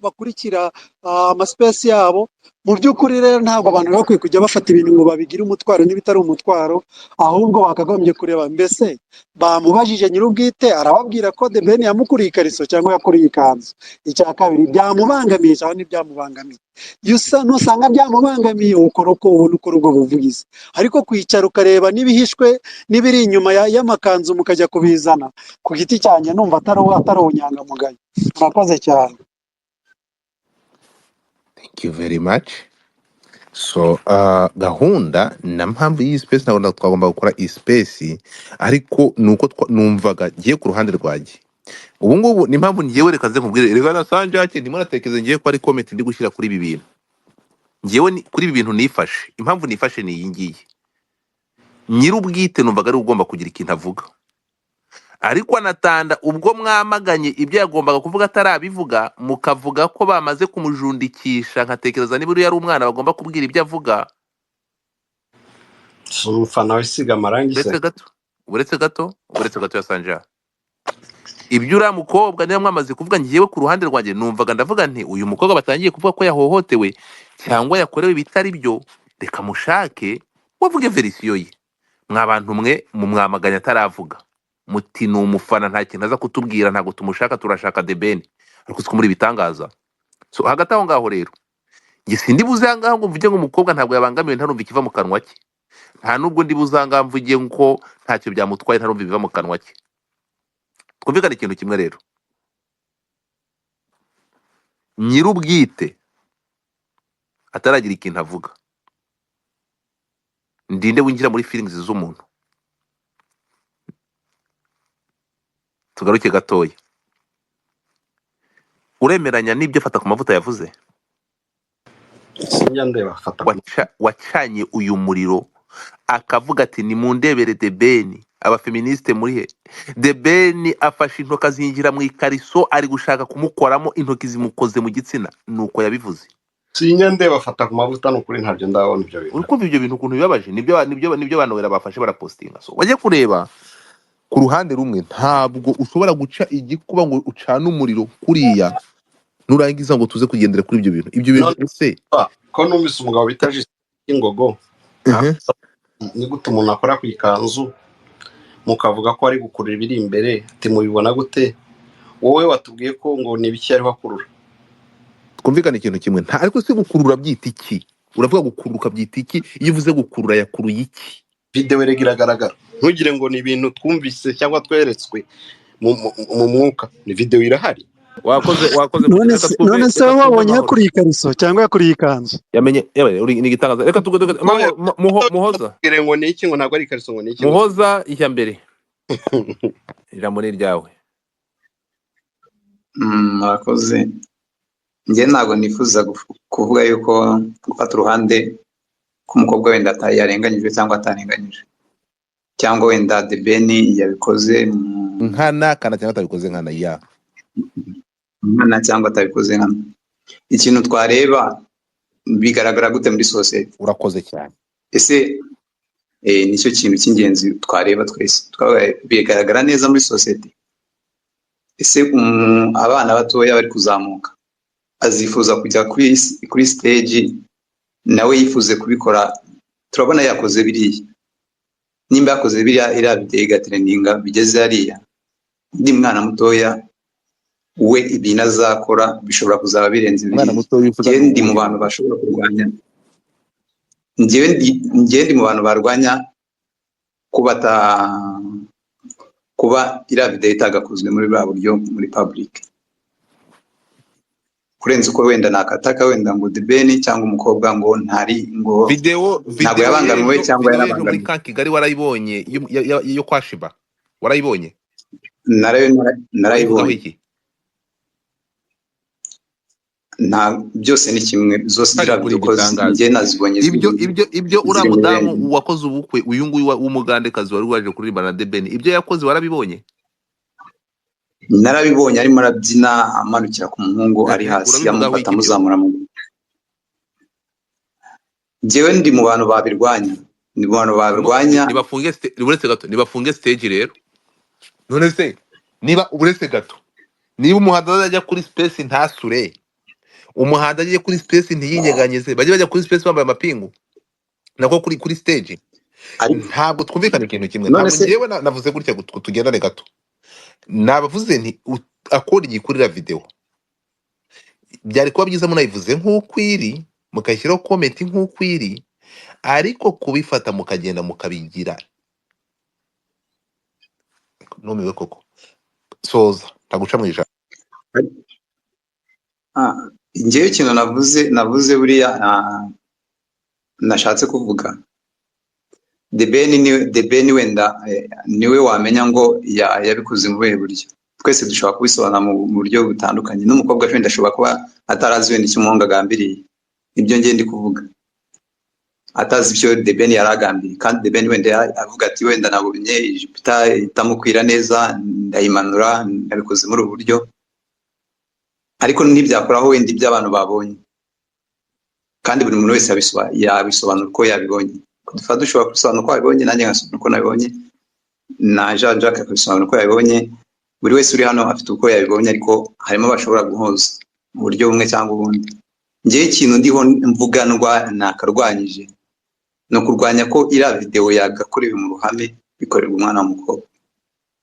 bakurikira amaspace yabo. Mu by'ukuri rero ntabwo abantu baba bakwiye kujya bafata ibintu ngo babigire umutwaro n'ibitari umutwaro, ahubwo bakagombye kureba mbese bamubajije nyir'ubwite, arababwira ko The Ben yamukuriye ikariso cyangwa yakuriye ikanzu. Icya kabiri, byamubangamiye cyangwa ntibyamubangamiye? Iyo nusanga byamubangamiye, ukora uko ubona, ukora ubwo buvugizi. Ariko kwicara ukareba n'ibihishwe n'ibiri inyuma y'amakanzu mukajya kubizana, ku giti cyanjye numva atari ubunyangamugayo. Murakoze cyane. Thank you very much. So gahunda na mpamvu y'iyi space, ntabwo twagomba gukora iyi space, ariko nuko numvaga ngiye ku ruhande rwanjye ubu ngubu ni impamvu ngewe, reka nze nkubwire, reka na sanjake ndimo natekereza ngiye ko ari comment ndi gushyira kuri ibi bintu. Ngewe kuri ibi bintu nifashe, impamvu nifashe ni iyi ngiyi: nyir'ubwite numvaga ari ugomba kugira ikintu avuga, ariko anatanda ubwo mwamaganye ibyo yagombaga kuvuga atarabivuga, mukavuga ko bamaze kumujundikisha, nkatekereza niba uriya ari umwana bagomba kubwira ibyo avuga. Si umufana wisiga amarangi se? Uretse gato, uretse gato, uretse gato ya sanja, ibyo uriya mukobwa niba mwamaze kuvuga, ngewe ku ruhande rwanjye numvaga ndavuga nti uyu mukobwa batangiye kuvuga ko yahohotewe cyangwa yakorewe ibitari byo, reka mushake wavuge version ye. Mwa bantu mwe mumwamaganye ataravuga, muti ni umufana, nta kintu aza kutubwira, ntabwo tumushaka, turashaka The Ben. Ariko siko muri ibitangaza. So hagati aho ngaho rero, njye sindi buze aha ngaha ngo mvuge ngo umukobwa ntabwo yabangamiwe, ntarumva ikiva mu kanwa ke. Nta nubwo ndi buze aha ngaha mvuge ngo ntacyo byamutwaye, ntarumva ibiva mu kanwa ke. Twumvikane ikintu kimwe rero, nyir'ubwite ataragira ikintu avuga, ndinde winjira muri feelings z'umuntu. Tugaruke gatoya, uremeranya n'ibyo fata ku mavuta yavuze? Sinjya ndeba fata ku Wacanye uyu muriro akavuga ati nimundebere The Ben, abafeministe muri he? The Ben afashe intoki azinjira mu ikariso, ari gushaka kumukoramo, intoki zimukoze mu gitsina, nuko yabivuze. Sinjya ndeba fata ku mavuta, ni ukuri ntabyo ndabona ibyo bintu. Uri kumva ibyo bintu ukuntu bibabaje? Nibyo banowera bafashe barapostinga. So wajya kureba ku ruhande rumwe, ntabwo ushobora guca igikuba ngo ucane umuriro kuriya, nurangiza ngo tuze kugendera kuri ibyo bintu, ibyo bintu. None Ese ko numvise umugabo bita Justin Ngogo, ni gute umuntu akora ku ikanzu mukavuga ko ari gukurura ibiri imbere, ati mubibona gute? Wowe watubwiye ko ngo ni ibiki yariho akurura? Twumvikane ikintu kimwe, nta ariko si gukurura byita iki? Uravuga gukurura ukabyita iki? Iyo uvuze gukurura, yakuruye iki? Videwo erega iragaragara, ntugire ngo ni ibintu twumvise cyangwa tweretswe mu mwuka, ni videwo irahari. Wakoze. None Reka se twumve, none se reka wowe twumve wabonye Mahoro. yakuriye ikariso cyangwa yakuriye ikanzu? Yamenye yewe uri ni igitangaza. Reka tuge Oya, Muhoza. Tubwire ngo ni iki, ngo ntabwo ari ikariso, ngo ni iki ngo? Muhoza, ijya mbere, ijambo ni iryawe. Murakoze. Njye ntabwo nifuza kuvuga yuko gufata uruhande k'umukobwa wenda yarenganyijwe cyangwa atarenganyijwe, cyangwa wenda The Ben yabikoze nkana kana cyangwa atabikoze nkana ya nkana cyangwa atabikoze nkana. Ikintu twareba, bigaragara gute muri sosiyete? Urakoze cyane. Ese nicyo kintu cy'ingenzi twareba twese? Twabaye bigaragara neza muri sosiyete? Ese abana batoya bari kuzamuka azifuza kujya kuri stage, nawe yifuze kubikora? Turabona yakoze biriya, nimba yakoze biriya, iriya video igatrendinga bigeze hariya, undi mwana mutoya we ibintu azakora bishobora kuzaba birenze Umwana biriya. muto wifuza Njyewe ni ndi mu uwuhe? bantu bashobora kurwanya, njyewe ndi mu bantu barwanya kuba iriya video itagakozwe muri buriya buryo muri public, kurenza uko wenda nakataka wenda ngo The Ben cyangwa umukobwa ngo ntari ngo Video ntabwo video yabangamiwe y'ejo, cyangwa video y'ejo muri yarabangamiwe. ka Kigali warayibonye yo kwa Shiba, warayibonye? Narayo Urayivugaho narayibonye. iki? Nta, byose ni kimwe, zose Kari ziriya kuri video ko igitangaza. njye nazibonye Ibyo ibyo uriya ziri muri mudamu range. wakoze ubukwe, uyu nguyu w'umugandekazi wari waje kuririmba na The Ben, ibyo yakoze warabibonye? Narabibonye, arimo arabyina amanukira ku muhungu ari hasi, Urabivugaho amufata iki ibyo? amuzamura mu. Njyewe ndi mu bantu babirwanya, ndi mu bantu babirwanya. Nibafunge uretse gato, nibafunge stage rero. None se niba, uretse gato, niba umuhanzi azajya kuri space ntasure, umuhanzi agiye kuri space ntiyinyeganyeze, bajye bajya kuri space bambaye amapingu, nako kuri stage. Ariko Ntabwo twumvikana ikintu kimwe. None Ntabwo se njyewe navuze gutya ngo tugendane gato, nabavuze nti akora igikurira video byari kuba byiza munayivuze nk'uko iri, mukayishyiraho comment nk'uko iri, ariko kubifata mukagenda mukabigira, numiwe koko. Soza, ntaguca mu ijambo. Njyewe ikintu navuze buriya nashatse kuvuga The Ben ni The Ben wenda niwe wamenya ngo yabikoze mu buhe buryo. Twese dushobora kubisobanura mu buryo butandukanye. N'umukobwa wenda ashobora kuba atarazi wenda icyo umuhungu agambiriye, nibyo ngiye ndi kuvuga, atazi ibyo The Ben yari agambiriye. Kandi The Ben wenda avuga ati wenda nabonye ijipo itamukwira neza, ndayimanura, ndabikoze muri ubu buryo, ariko ntibyakoraho wenda ibyo abantu babonye. Kandi buri muntu wese yabisobanura uko yabibonye. Dufa dushobora kubisobanura uko yabibonye, nanjye nkasobanura uko nabibonye, na Jean Jacques akabisobanura uko yabibonye. Buri wese uri hano afite uko yabibonye, ariko harimo abashobora guhuza mu buryo bumwe cyangwa ubundi. Njyewe ikintu ndiho mvuga nakarwanyije ni ukurwanya ko iriya videwo yagakorewe mu ruhame bikorerwa umwana w'umukobwa.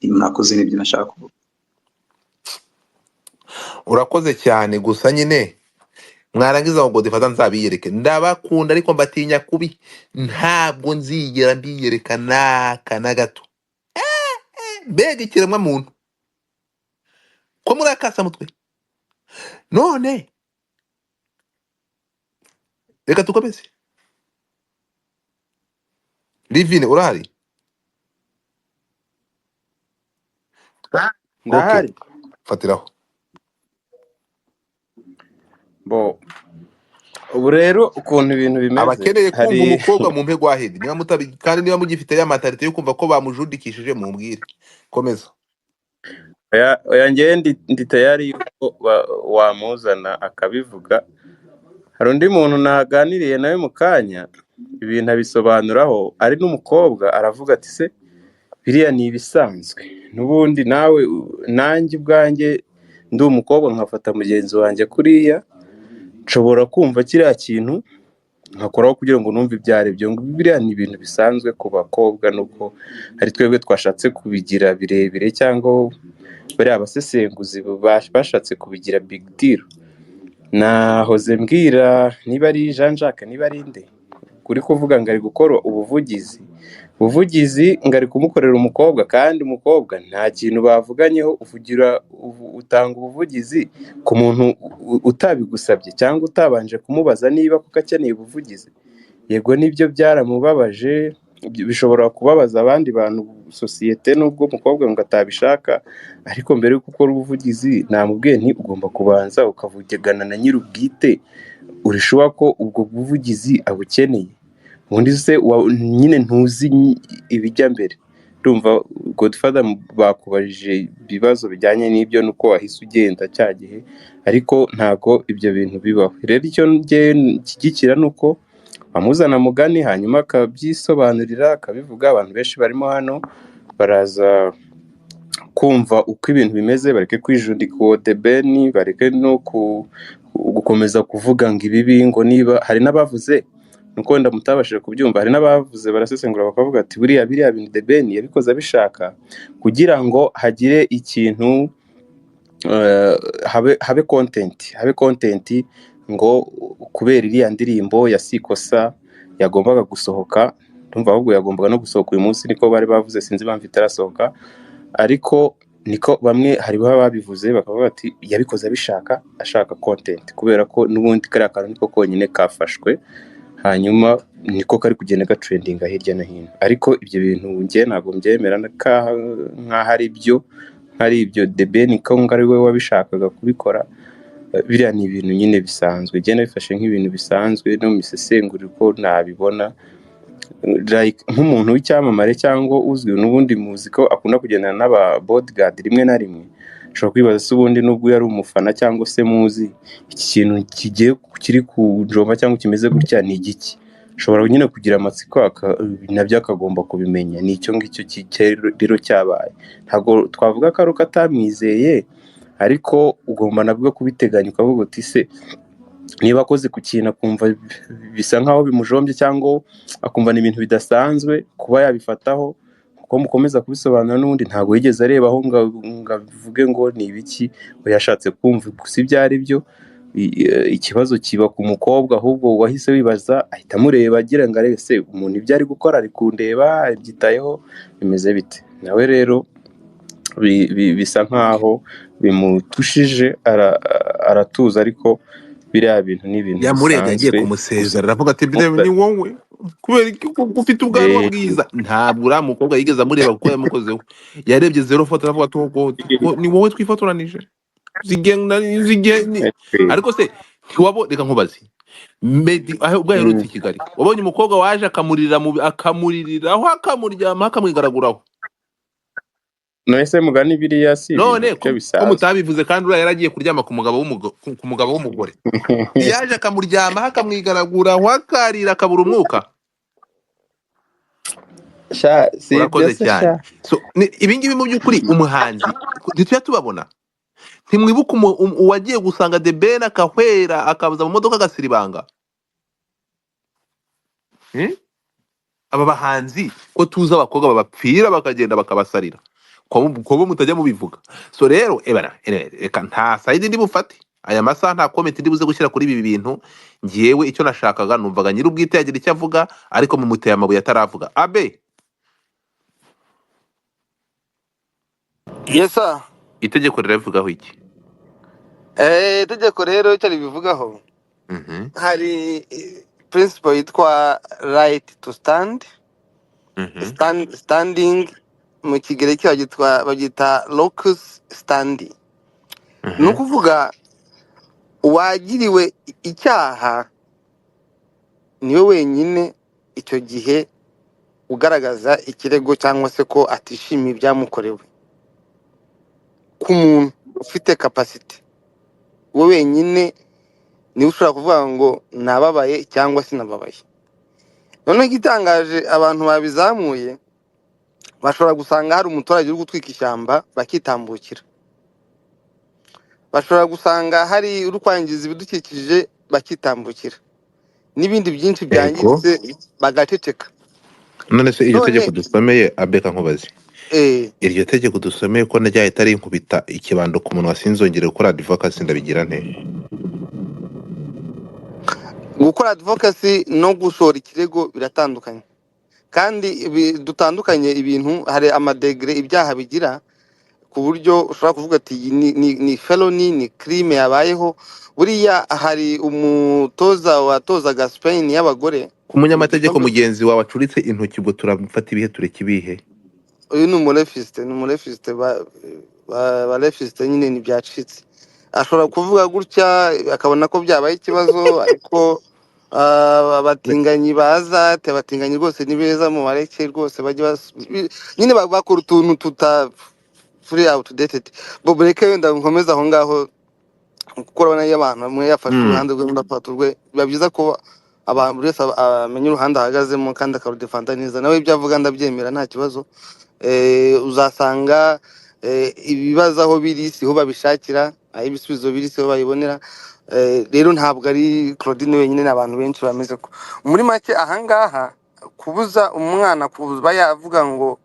Mwakoze, n'ibyo nashaka kuvuga. Urakoze cyane. Gusa nyine mwarangiza ngo Godfather nzabiyereke. Ndabakunda ariko mbatinya kubi, ntabwo nzigera mbiyereka n'aka na gato. Mbega ikiremwa muntu ko muri akasamutwe. None reka dukomeze. Livine urahari? Okay, Ndahari. fatiraho. Bo ubu rero ukuntu ibintu bimeze, Abakeneye kumva hari umukobwa mu mpe gwahedi, niba mutabi kandi niba mugifite ya matarite yo kumva ko bamujudikishije mumbwire. Komeza. Oya, njyewe ndi tayari yuko wamuzana akabivuga. Hari undi muntu naganiriye nawe mu kanya, ibintu abisobanuraho, ari n'umukobwa, aravuga ati se biriya ni ibisanzwe n'ubundi nawe nanjye ubwanjye ndi umukobwa nkafata mugenzi wanjye kuriya, nshobora kumva kiriya kintu nkakoraho kugira ngo numve ibyo ari byo. Ngo biriya ni ibintu bisanzwe ku bakobwa, nuko hari twebwe twashatse kubigira birebire, cyangwa bariya abasesenguzi bashatse kubigira big deal. Nahoze mbwira niba ari Jean Jacques, niba ari nde uri kuvuga ngo ari gukora ubuvugizi ngo ari kumukorera umukobwa, kandi umukobwa nta kintu bavuganyeho. Uvugira utanga ubuvugizi ku muntu utabigusabye cyangwa utabanje kumubaza niba kuko akeneye ubuvugizi. Yego nibyo byaramubabaje, bishobora kubabaza abandi bantu, sosiyete, nubwo umukobwa ngo atabishaka, ariko mbere yuko ukora ubuvugizi namubwiye nti ugomba kubanza ukavugana na nyir'ubwite, urishuwa ko ubwo buvugizi abukeneye. Ubundi se nyine ntuzi ibijya mbere. Ndumva Godfather bakubajije ibibazo bijyanye n'ibyo nuko wahise ugenda cya gihe, ariko ntago ibyo bintu bibaho. Rero icyo njye nshyigikira ni uko bamuzana mugani, hanyuma akabyisobanurira, akabivuga. Abantu benshi barimo hano baraza kumva uko ibintu bimeze, bareke kwijundika uwo The Ben, bareke no gukomeza kuvuga ngo ibibi, ngo niba hari n'abavuze nuko wenda mutabashije kubyumva, hari n'abavuze barasesengura bakavuga ati buriya biriya bintu The Ben yabikoze abishaka kugira ngo hagire ikintu, habe content, ngo kubera iriya ndirimbo ya Sikosa yagombaga gusohoka, ndumva ahubwo yagombaga no gusohoka uyu munsi, niko bari bavuze, sinzi impamvu itarasohoka, ariko niko bamwe hari baba babivuze bakavuga bati yabikoze abishaka, ashaka content, kubera ko n'ubundi kariya kantu niko konyine kafashwe, hanyuma niko kari kugenda gatrendinga hirya no hino. Ariko ibyo bintu njye ntabwo mbyemera nk'aho ari byo, nk'ari ibyo The Ben ko ngo ari we wabishakaga kubikora. Biriya ni ibintu nyine bisanzwe, njye nabifashe nk'ibintu bisanzwe no mu misesengurire uko nabibona, like nk'umuntu w'icyamamare cyangwa uzwi n'ubundi muzi ko akunda kugendana n'aba bodyguard rimwe na rimwe, ushobora kwibaza se ubundi nubwo yari umufana cyangwa se muzi, iki kintu kigiye kiri kunjomba cyangwa kimeze gutya ni igiki? Ushobora nyine kugira amatsiko nabyo akagomba kubimenya. Ni icyo ngicyo rero cyabaye. Ntabwo twavuga ko ari uko atamwizeye, ariko ugomba nabwo kubiteganya ukavuga uti se niba akoze ku kintu akumva bisa nkaho bimujombye cyangwa akumva ni ibintu bidasanzwe kuba yabifataho, kuko mukomeza kubisobanura n'ubundi ntabwo yigeze arebaho ngo avuge ngo ni ibiki, we yashatse kumva gusa ibyo ari byo. Ikibazo kiba ku mukobwa ahubwo wahise wibaza, ahita amureba agira ngo arebe se umuntu ibyo ari gukora ari kundeba, abyitayeho, bimeze bite. Nawe rero bisa nkaho bimutushije, aratuza, ariko Biriya bintu ni ibintu Yamurebye agiye bisanzwe. kumusezera, aravuga ati "Bide, ni wowe kubera iki ko ufite ubwanwa bwiza?" Ntabwo uriya mukobwa yigeze amureba kuko yamukozeho, yarebye zero foto, aravuga ati "Oh God, ni wowe twifotoranije zigenda zigenda." Ariko se ntiwabo, reka nkubaze, Meddy aho ubwo aherutse i Kigali, wabonye umukobwa waje akamurira akamuririraho, akamuryamaho, akamwigaraguraho? None se mugani, biriya si ibintu None byo ko bisanzwe. mutabivuze kandi uriya yaragiye kuryama ku mugabo ku mugabo w'umugore, yaje akamuryamaho, akamwigaraguraho, akarira, akabura umwuka. Sha, si ibyo Urakoze se cyane. Sha. So ibi ngibi mu by'ukuri umuhanzi ntitujya tubabona. Ntimwibuka uwagiye gusanga The Ben akahwera, akaza mu modoka agasiribanga? Aba bahanzi ko tuzi abakobwa babapfira bakagenda bakabasarira, ko bo mutajya mubivuga? So rero ebana, reka nta side ndi bufate aya masaha, nta comment ndi buze gushyira kuri ibi bintu. Ngewe icyo nashakaga, numvaga nyir'ubwite yagira icyo avuga, ariko mumuteye amabuye ataravuga abe. Yes sir. Itegeko riravugaho iki? Itegeko rero icyo ribivugaho, hari principle yitwa right to stand, standing mu kigereki bagyita locus standi. Ni ukuvuga uwagiriwe icyaha niwe wenyine icyo gihe ugaragaza ikirego cyangwa se ko atishimiye ibyamukorewe. Ku muntu ufite capacity, we wenyine niwe ushobora kuvuga ngo nababaye cyangwa sinababaye. Noneho igitangaje, abantu babizamuye bashobora gusanga hari umuturage uri gutwika ishyamba bakitambukira, bashobora gusanga hari uri kwangiza ibidukikije bakitambukira, n'ibindi byinshi byangiritse bagaceceka. None se iryo tegeko None dusomeye, abeka nkubaze, iryo tegeko dusomeye ko ryahita rinkubita ikibando ku munwa sinzongere gukora advocacy, ndabigira nte? Gukora advocacy no gushora ikirego biratandukanye, kandi dutandukanye ibintu. Hari amadegre ibyaha bigira, ku buryo ushobora kuvuga ati iyi ni felony, ni crime yabayeho. Buriya hari umutoza watozaga Spain y'abagore Ku mu munyamategeko gikombe. mugenzi wawe acuritse intoki, ubwo turamufata ibihe, tureke ibihe? Uyu ni umurefisite, ni umurefisite, ba refisite nyine ntibyacitse. Ashobora kuvuga gutya akabona ko byabaye ikibazo, ariko abatinganyi baza ati abatinganyi rwose ni beza, mu bareke rwose bajye nyine bakora utuntu tuta turi outdated. Bo mureke wenda nkomeze aho ngaho, kuko urabona iyo abantu bamwe yafashe uruhande rwe undi afata urwe, biba byiza ko abantu buri wese amenya uruhande ahagazemo kandi akarudefanda neza. Nawe ibyo avuga ndabyemera, nta kibazo. Uzasanga ibibazo aho biri siho babishakira, aho ibisubizo biri siho babibonera. Rero ntabwo ari Claudine wenyine, ni abantu benshi bameze ko. Muri make ahangaha kubuza umwana kuba yavuga ngo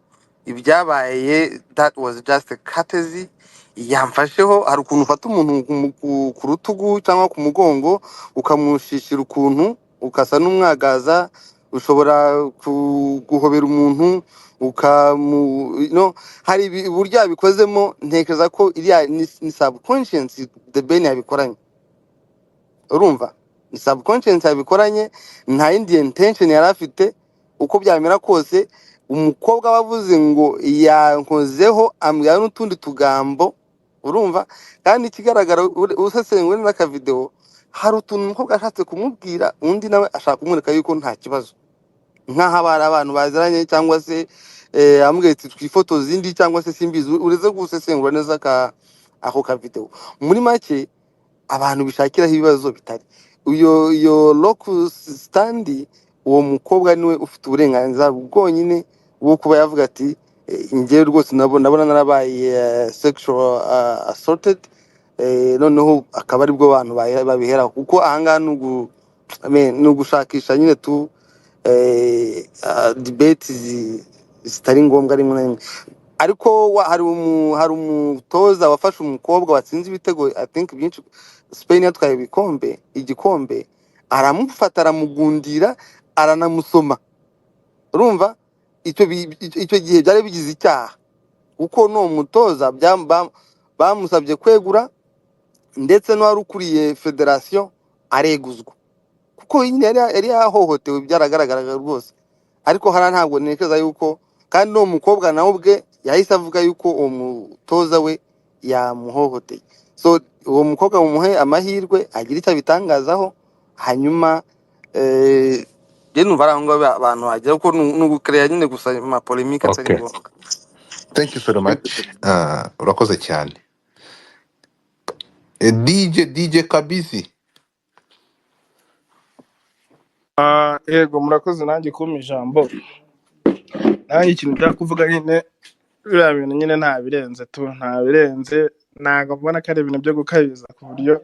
ibyabaye that was just a courtesy yamfasheho, hari ukuntu ufata umuntu ku rutugu cyangwa ku mugongo ukamushishira ukuntu ukasa n'umwagaza, ushobora guhobera umuntu ukamu no hari uburyo yabikozemo. Ntekereza ko iriya ni subconscious The Ben yabikoranye, urumva ni subconscious yabikoranye, nta yindi intention yari afite. Uko byamera kose, umukobwa wavuze ngo yankozeho ambwira n'utundi tugambo, urumva. Kandi ikigaragara usesenguye neza akavidewo, hari utuntu umukobwa ashatse kumubwira, undi nawe ashaka kumwereka yuko nta kibazo, nk'aho aba ari abantu baziranye, cyangwa se amubwira ati twifotoze indi, cyangwa se simbizi. Ureze gusesengura neza ako kavidewo. Muri make abantu bishakiraho ibibazo bitari iyo locus standi. Uwo mukobwa niwe ufite uburenganzira bwonyine bwo kuba yavuga ati njyewe rwose ndabona narabaye sexual assaulted, noneho akaba aribwo abantu babiheraho, kuko ahangaha I mean, ni ugushakisha nyine tu debate zitari ngombwa rimwe na rimwe. Ariko hari umutoza wafashe umukobwa watsinze ibitego, I think byinshi, Spain yatwaye igikombe, aramufata aramugundira aranamusoma. Urumva icyo gihe byari bigize icyaha, kuko n'uwo mutoza bamusabye kwegura, ndetse n'uwari ukuriye federasiyo Areguzwa kuko nyine yari yahohotewe, byaragaragaraga rwose. Ariko hariya ntabwo ntekereza yuko, kandi n'uwo mukobwa nawe ubwe yahise avuga yuko uwo mutoza we yamuhohoteye. So uwo mukobwa mumuhe amahirwe agire icyo abitangazaho, hanyuma njye numva ari aho ngaho abantu bagera, kuko ni ugukereya nyine gusa amapolemike atari Okay, ngombwa. thank you so much. Urakoze cyane. DJ Kabisi. Yego, murakoze nanjye kumpa ijambo. Nanjye ikintu nshaka kuvuga nyine, biriya bintu nyine nta birenze tu, nta birenze. Ntabwo mbona ko ari ibintu byo gukabiriza ku buryo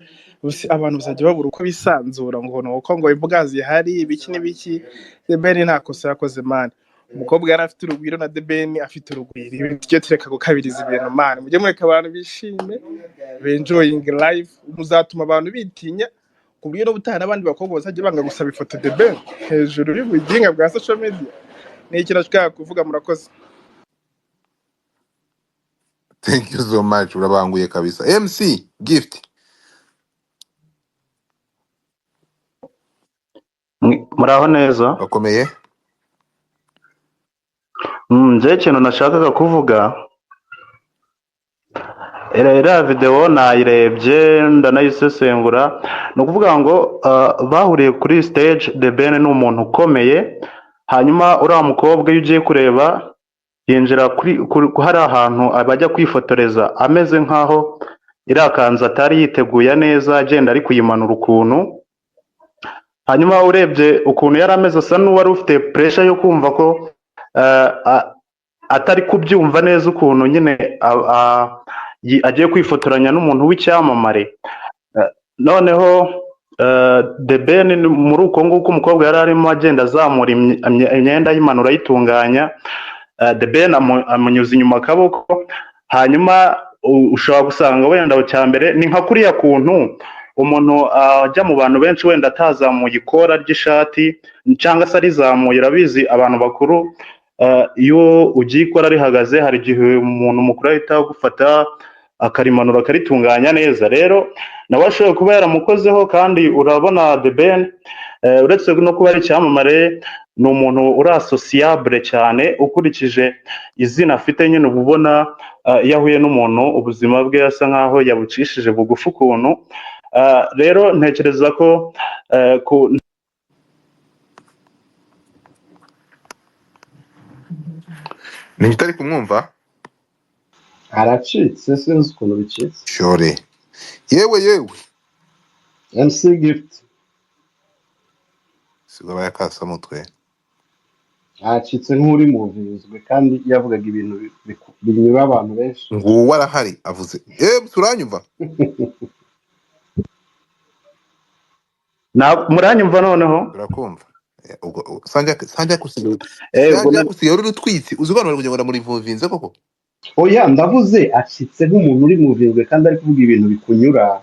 abantu bazajya babura uko bisanzura ngo ni uko ngo imbuga zihari ibiki n'ibiki. The Ben nta kosa yakoze man, umukobwa yari afite urugwiro na The Ben afite urugwiro. Ibi tujye tureka gukabiriza ibintu man, mujye mureka abantu bishime, benjoying life, muzatuma abantu bitinya ku buryo n'ubutaha n'abandi bakobwa bazajya banga gusaba ifoto The Ben hejuru y'ubuginga bwa social media. Ni ikintu nashakaga kuvuga, murakoze. Thank you so much, urabanguye kabisa. MC Gift. Muraho neza. Bakomeye. Njyewe ikintu nashakaga kuvuga, iriya videwo nayirebye ndanayisesengura. Ni ukuvuga ngo bahuriye kuri stage, The Ben ni umuntu ukomeye, hanyuma uriya mukobwa iyo ugiye kureba yinjira kuri hari ahantu bajya kwifotoreza ameze nkaho iriya kanzu atari yiteguye neza, agenda ari kuyimanura ukuntu. Hanyuma urebye ukuntu yari ameze asa n'uwari ufite pressure yo kumva ko atari kubyumva neza ukuntu nyine agiye kwifotoranya n'umuntu w'icyamamare. Noneho The Ben muri uko nguko umukobwa yari arimo agenda azamura imyenda ayimanura ayitunganya, The Ben amunyuza inyuma akaboko. Hanyuma ushobora gusanga wenda cya mbere ni nka kuriya kuntu umuntu ajya mu bantu benshi wenda atazamuye ikora ry'ishati cyangwa se arizamuye. Urabizi abantu bakuru, iyo ugiye ikora rihagaze hari igihe umuntu mukuru ahita agufata akarimanura akaritunganya neza. Rero nawe ashobora kuba yaramukozeho, kandi urabona The Ben, uretse no kuba ari icyamamare, ni umuntu uri asosiyabure cyane ukurikije izina afite nyine, uba ubona iyo ahuye n'umuntu ubuzima bwe asa nkaho yabucishije bugufi ukuntu. Rero ntekereza ko Ni utari kumwumva? Aracitse, sinzi ukuntu bicitse. Shore. Yewe yewe. MC Gift. Sigaba yakasamutwe. Acitse nk'uri muvinzwe kandi yavugaga ibintu binyura abantu benshi. Nguwo arahari avuze. Turanyumva? Muranyumva noneho? Turakumva. Ubwo Sanja kusiga. Sanja kusiga uri rutwitsi uzi ko abantu bari kugenda muri vuvinze koko? Oya, ndavuze acitse nk'umuntu uri muvinzwe kandi ari kuvuga ibintu bikunyura.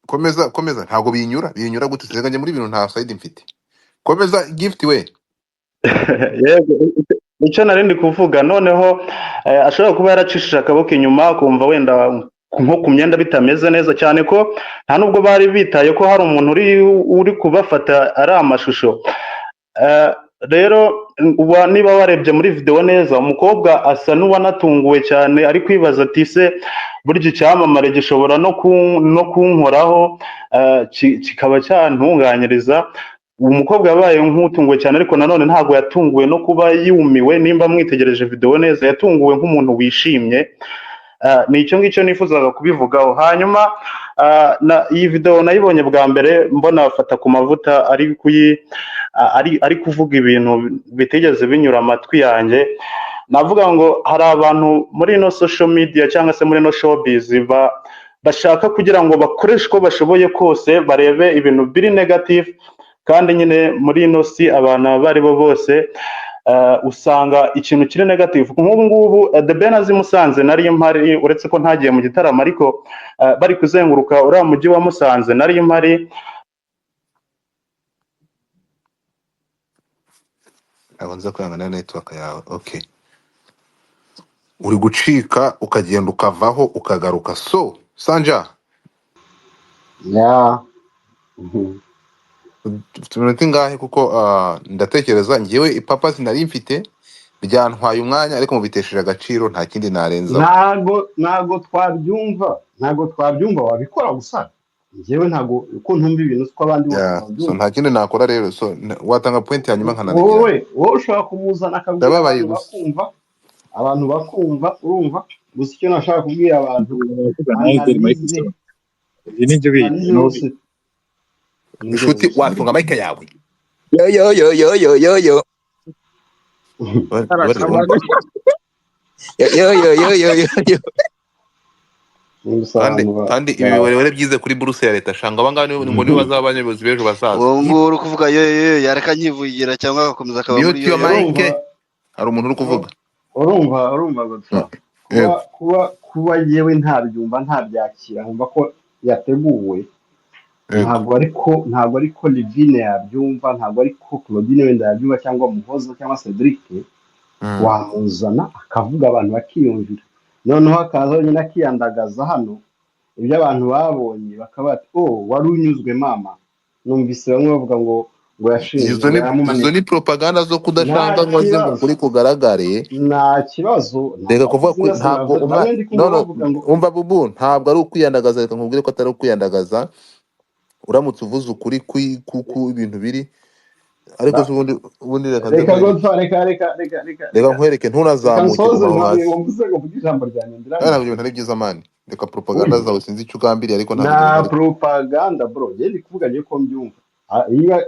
Komeza, komeza, ntabwo binyura, binyura gute? Sega muri ibintu nta side mfite. Komeza Gift we. Yego, icyo nari ndi kuvuga noneho, ashobora kuba yaracishije akaboko inyuma akumva wenda nko ku myenda bitameze neza cyane, ko nta nubwo bari bitaye ko hari umuntu uri kubafata ari amashusho. Rero niba warebye muri video neza, umukobwa asa n'uwanatunguwe cyane, ari kwibaza ati se burya icyamamare gishobora no kunkoraho, kikaba cyantunganyiriza. Umukobwa yabaye nk'utunguwe cyane, ariko nanone ntabwo yatunguwe no kuba yumiwe. Nimba mwitegereje video neza, yatunguwe nk'umuntu wishimye. Ni icyo ngicyo nifuzaga kubivugaho. Hanyuma iyi video nayibonye bwa mbere mbona afata ku mavuta ari kuvuga ibintu bitigeze binyura amatwi yanjye. Navuga ngo hari abantu muri ino social media cyangwa se muri ino showbiz bashaka kugira ngo bakoreshe uko bashoboye kose barebe ibintu biri negative, kandi nyine muri ino si abantu abo ari bo bose usanga ikintu kiri negative. Nk'ubu ngubu The Ben azi Musanze nari mpari, uretse ko ntagiye mu gitaramo, ariko bari kuzenguruka uriya mujyi wa Musanze nari mpari. Ntabwo nza kwihangana na network yawe. Okay, uri gucika ukagenda ukavaho ukagaruka. So Sanja, Yeah. Dufite iminota ingahe? Kuko ndatekereza ngewe ipapa sinari mfite, byantwaye umwanya, ariko mubitesheje agaciro, nta kindi narenzaho. Ntago twabyumva, ntago twabyumva. Wabikora gusa njyewe ntago uko ntumva ibintu siko abandi bose Yeah, so babyumva. Nta kindi nakora rero, so watanga point hanyuma nkanarigirana. Wowe ushobora kumuzana akabwira Ndababaye abantu gusa. bakumva, abantu bakumva, urumva? Gusa icyo nashaka kubwira abantu, Baravuga nawe dore analyze Microsoft ibi nibyo bindi analyse n'ubi yose ni Inshuti, yose. wafunga mic yawe. Yo yo yo yo yo yo yo. Yo yo yo yo yo yo yo. Gusa Kandi abantu kandi ibi biwerewere byize kuri buruse ya leta, shanga abangaba ngo nibo bazaba abayobozi b'ejo bazaza. Uwo nguwo uri kuvuga yo yo yo yareka nkivugira cyangwa agakomeza akaba muri Mute yo your yo. mic. Urumva? Hari umuntu uri kuvuga. Urumva Godfrey, kuba Yego. kuba yewe ntabyumva, ntabyakira, nkumva ko yateguwe. Yego. Ntabwo ariko Livine yabyumva, ntabwo ariko Claudine wenda yabyumva, cyangwa Muhoza cyangwa Cedric. Wamuzana akavuga, abantu bakiyumvira, noneho akaza wenyine akiyandagaza hano, ibyo abantu babonye bakaba bati: "Oh, wari unyuzwe mama." Numvise bamwe bavuga ngo yashinze Izo ngo ni izo yaramumanitse. Ni propaganda zo Nta kudashanga ngo aze ngo kibazo. ukuri kugaragare. Nta kibazo. Reka kuvuga ko Izina ntabwo sinavuze, umwa bamwe ndi kumva no, bavuga ngo umva bubu, ntabwo ari ukwiyandagaza. Reka nkubwire ko atari ukwiyandagaza. Uramutse uvuze ukuri ku ibintu biri, ariko se ubundi reka nze Reka nkwereke. Godfa, reka reka reka reka Reka reka nkwereke, reka ntunazamuke, nsoze guma aho ntabwo hasi. ngo mvuze ngo mvuge ijambo ryanjye Nawe ndirangize. ntabwo ibintu ari byiza man, reka propaganda Urumva? zawe, sinzi icyo ugambiriye, ariko ntabwo ibyo Nta bintu ari propaganda bro, njye ndi kuvuga ngiye ko mbyumva.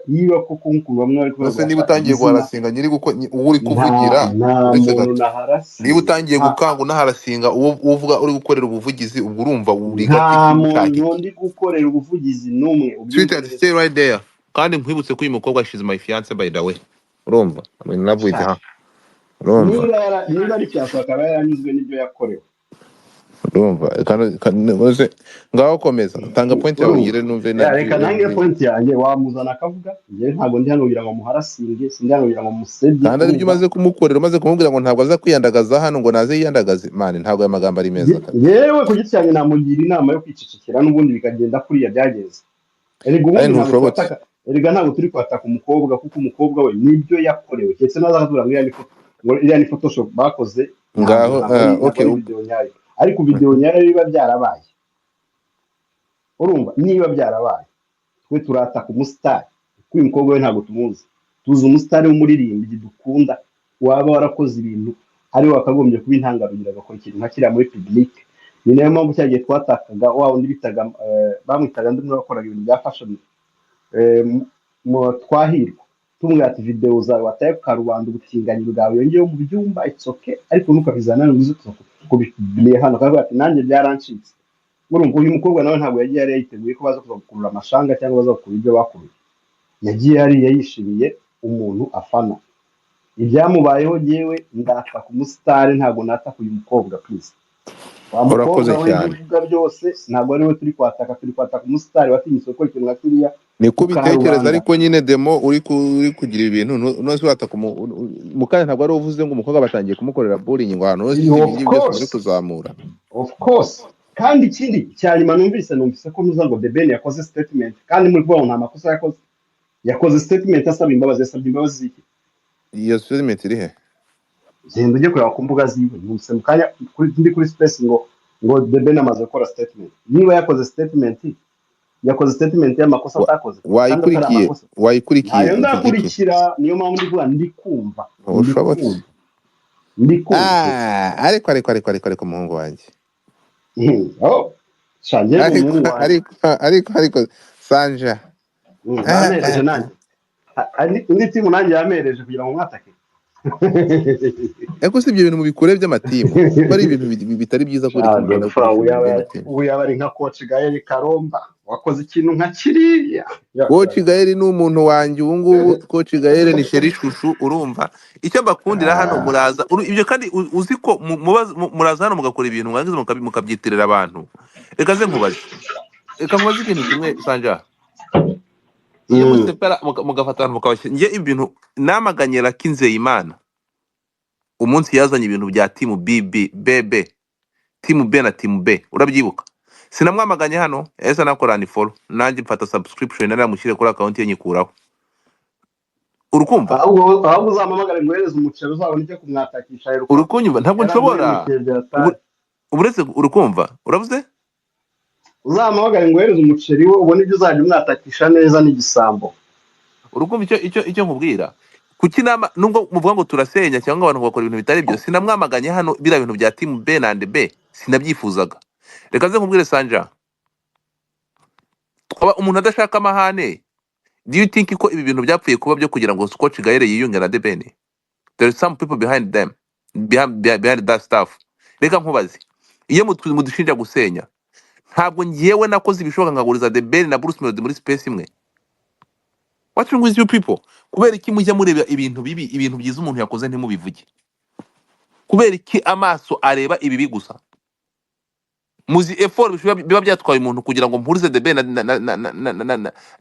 Niba koko nk'ukuntu bamwe bari Nose kuvuga niba ati utangiye izina guharasinga nyiri guko uwo uri nta kuvugira, nta uretse muntu gato, niba naharasiye, utangiye nta gukanga unaharasinga uwo uvuga uri gukorera ubuvugizi, ubwo urumva uri nta gati ki ushaka muntu iki? ndi gukorera ubuvugizi n'umwe, ubyumve Sweetheart, neza. stay right there. Kandi nkwibutse ko uyu mukobwa, she's my fiance by the way, urumva? I'm in love with Sha, her, urumva? Niba ari fiancé, akaba yaranyuzwe n'ibyo yakorewe. Urumva? Ngaho komeza tanga point yawe. Urumva? Ngire numve Ya, na reka nange point yanjye, wamuzana akavuga. Njyewe ntabwo ndi hano kugira ngo muharasinge, sindi hano kugira ngo musebye. Kandi aribyo Urumva? umaze kumukorera, umaze kumubwira ngo ntabwo aza kwiyandagaza hano, ngo naze yiyandagaze man, ntabwo aya magambo ari meza kabisa. Yewe, ku giti cyanjye namugira inama yo kwicecekera, n'ubundi bikagenda kuriya byagenze. Erega Ari ubundi ntabwo ntushobotse. twataka, erega ntabwo turi kwataka umukobwa, kuko umukobwa we nibyo yakorewe, keretse naza akatubwira ngo iriya ni ngo iriya ni photoshop bakoze, ntabwo Ngaho ntabwo ari ntabwo okay ari video nyayo. Ariko video nyayo biba byarabaye, urumva? Niba byarabaye, twe turataka umusitari, kuko uyu mukobwa we ntabwo tumuzi. Tuzi umusitari w'umuririmbyi dukunda waba warakoze ibintu, ari we wakagombye kuba intangarugero, agakora ikintu nka kiriya muri public. Ni nayo mpamvu cya gihe twatakaga wa wundi bitaga, bamwitaga undi umwe wakoraga ibintu bya fashion, Twahirwa, tumubwira ati: "Video zawe wataye ku karubanda, ubutinganyi bwawe yongeyeho mu byumba, it's okay, ariko ntukabizana hano ngo uze kubipubliye hano." Akavuga ati: "Nanjye byarancitse." Urumva, uyu mukobwa nawe ntabwo yagiye yari yiteguye ko baza kuza gukurura amashanga cyangwa baza gukurura ibyo bakuruye. Yagiye hariya yishimiye umuntu afana. Ibyamubayeho, yewe ndataka umusitari, ntabwo nataka uyu mukobwa, please. Wa mukobwa Urakoze we, ibyo cyane. uvuga byose ntabwo ari we turi kwataka, turi kwataka umusitari watinyutse gukora ikintu nka kiriya Niko ku ubitekereza. karubanda. Ariko nyine demo uri kugira ibintu none wataka mukanya, ntabwo ari uvuze ngo umukobwa batangiye kumukorera bullying, ngo ahantu hose Of ibi ngibi byose muri course. kuzamura. Of course. Kandi ikindi cya nyuma, numvise ko ntuza ngo The Ben yakoze statement, kandi muri kuvuga ngo nta makosa yakoze. Yakoze statement asaba imbabazi. Yasabye imbabazi ziki? Iyo statement iri he? Genda ujye kureba ku mbuga ziwe. Numvise mu kanya ndi kuri space ngo The Ben amaze gukora statement. Niba yakoze statement, yakoze statement y'amakosa atakoze kandi atari Wayikurikiye? amakosa. Wayikurikiye Ntayo Zigiki? ndakurikira, niyo mpamvu ndi kuvuga ndi kumva, ndi Ushobotse. kumva, ndi kumva. Ah, ariko umuhungu wanjye. Oh, sha, njyewe ni Ariko umuhungu wanjye. Ariko Sanja. Ah, Bampereje ah. nanjye. Indi timu nanjye yampereje kugira ngo mwatake. Ariko si ibyo bintu mubikure by'amatimu, kuko ari ibintu bitari byiza kubera Sha, ikintu mugenda Godfrey, gukoresha ubu ibintu yaba by'amatimu. ubu yaba ari nka coach Gael Karomba wakoze ikintu nka kiriya. Coach Gael ni umuntu wanjye ubu ngubu. Coach Gael ni chéri chouchou, urumva? Icyo mbakundira hano, muraza ibyo kandi uzi ko muraza hano mugakora ibintu mwarangiza mukabyitirira abantu. Reka ze nkubaze, reka nkubaze ikintu kimwe, Sanja. Iyo musepera mugafata abantu mukabashyira, njye ibintu namaganye Lucky Nzeyimana umunsi yazanye ibintu bya team BB BB, team B na team B, urabyibuka? Sinamwamaganye hano, ese nakora ni follow, nanjye mfata subscription naramushyire kuri account ye nyikuraho. Urukumva? Ahubwo uzampamagare nguhereze umuceri, uzabona icyo kumwatakisha aheruka. Urukunyumva? Ntabwo nshobora. Yarampemukiye byatari. Uretse urukumva uravuze. Uzampamagare nguhereze umuceri we, ubone ibyo uzajya umwatakisha neza n'igisambo. Urukumva icyo nkubwira? Kuki nama nubwo muvuga ngo turasenya cyangwa abantu bakora ibintu bitari byo, sinamwamaganye hano biriya bintu bya team B na B sinabyifuzaga. Reka nze nkubwire, Sanja, twaba umuntu adashaka amahane. Do you think ko ibi bintu byapfuye kuba byo kugira ngo Scotch Gaire yiyunge na The Ben? There is some people behind them, behind that stuff. Reka nkubaze, iyo mudushinja gusenya, ntabwo ngewe nakoze ibishoboka nkaguriza The Ben na Bruce Melody muri space imwe? What's wrong with you people? Kubera iki mujya mureba ibintu bibi, ibintu byiza umuntu yakoze ntimubivuge? Kubera iki amaso areba ibibi gusa? Muzi effort biba byatwaye umuntu kugira ngo mpurize The Ben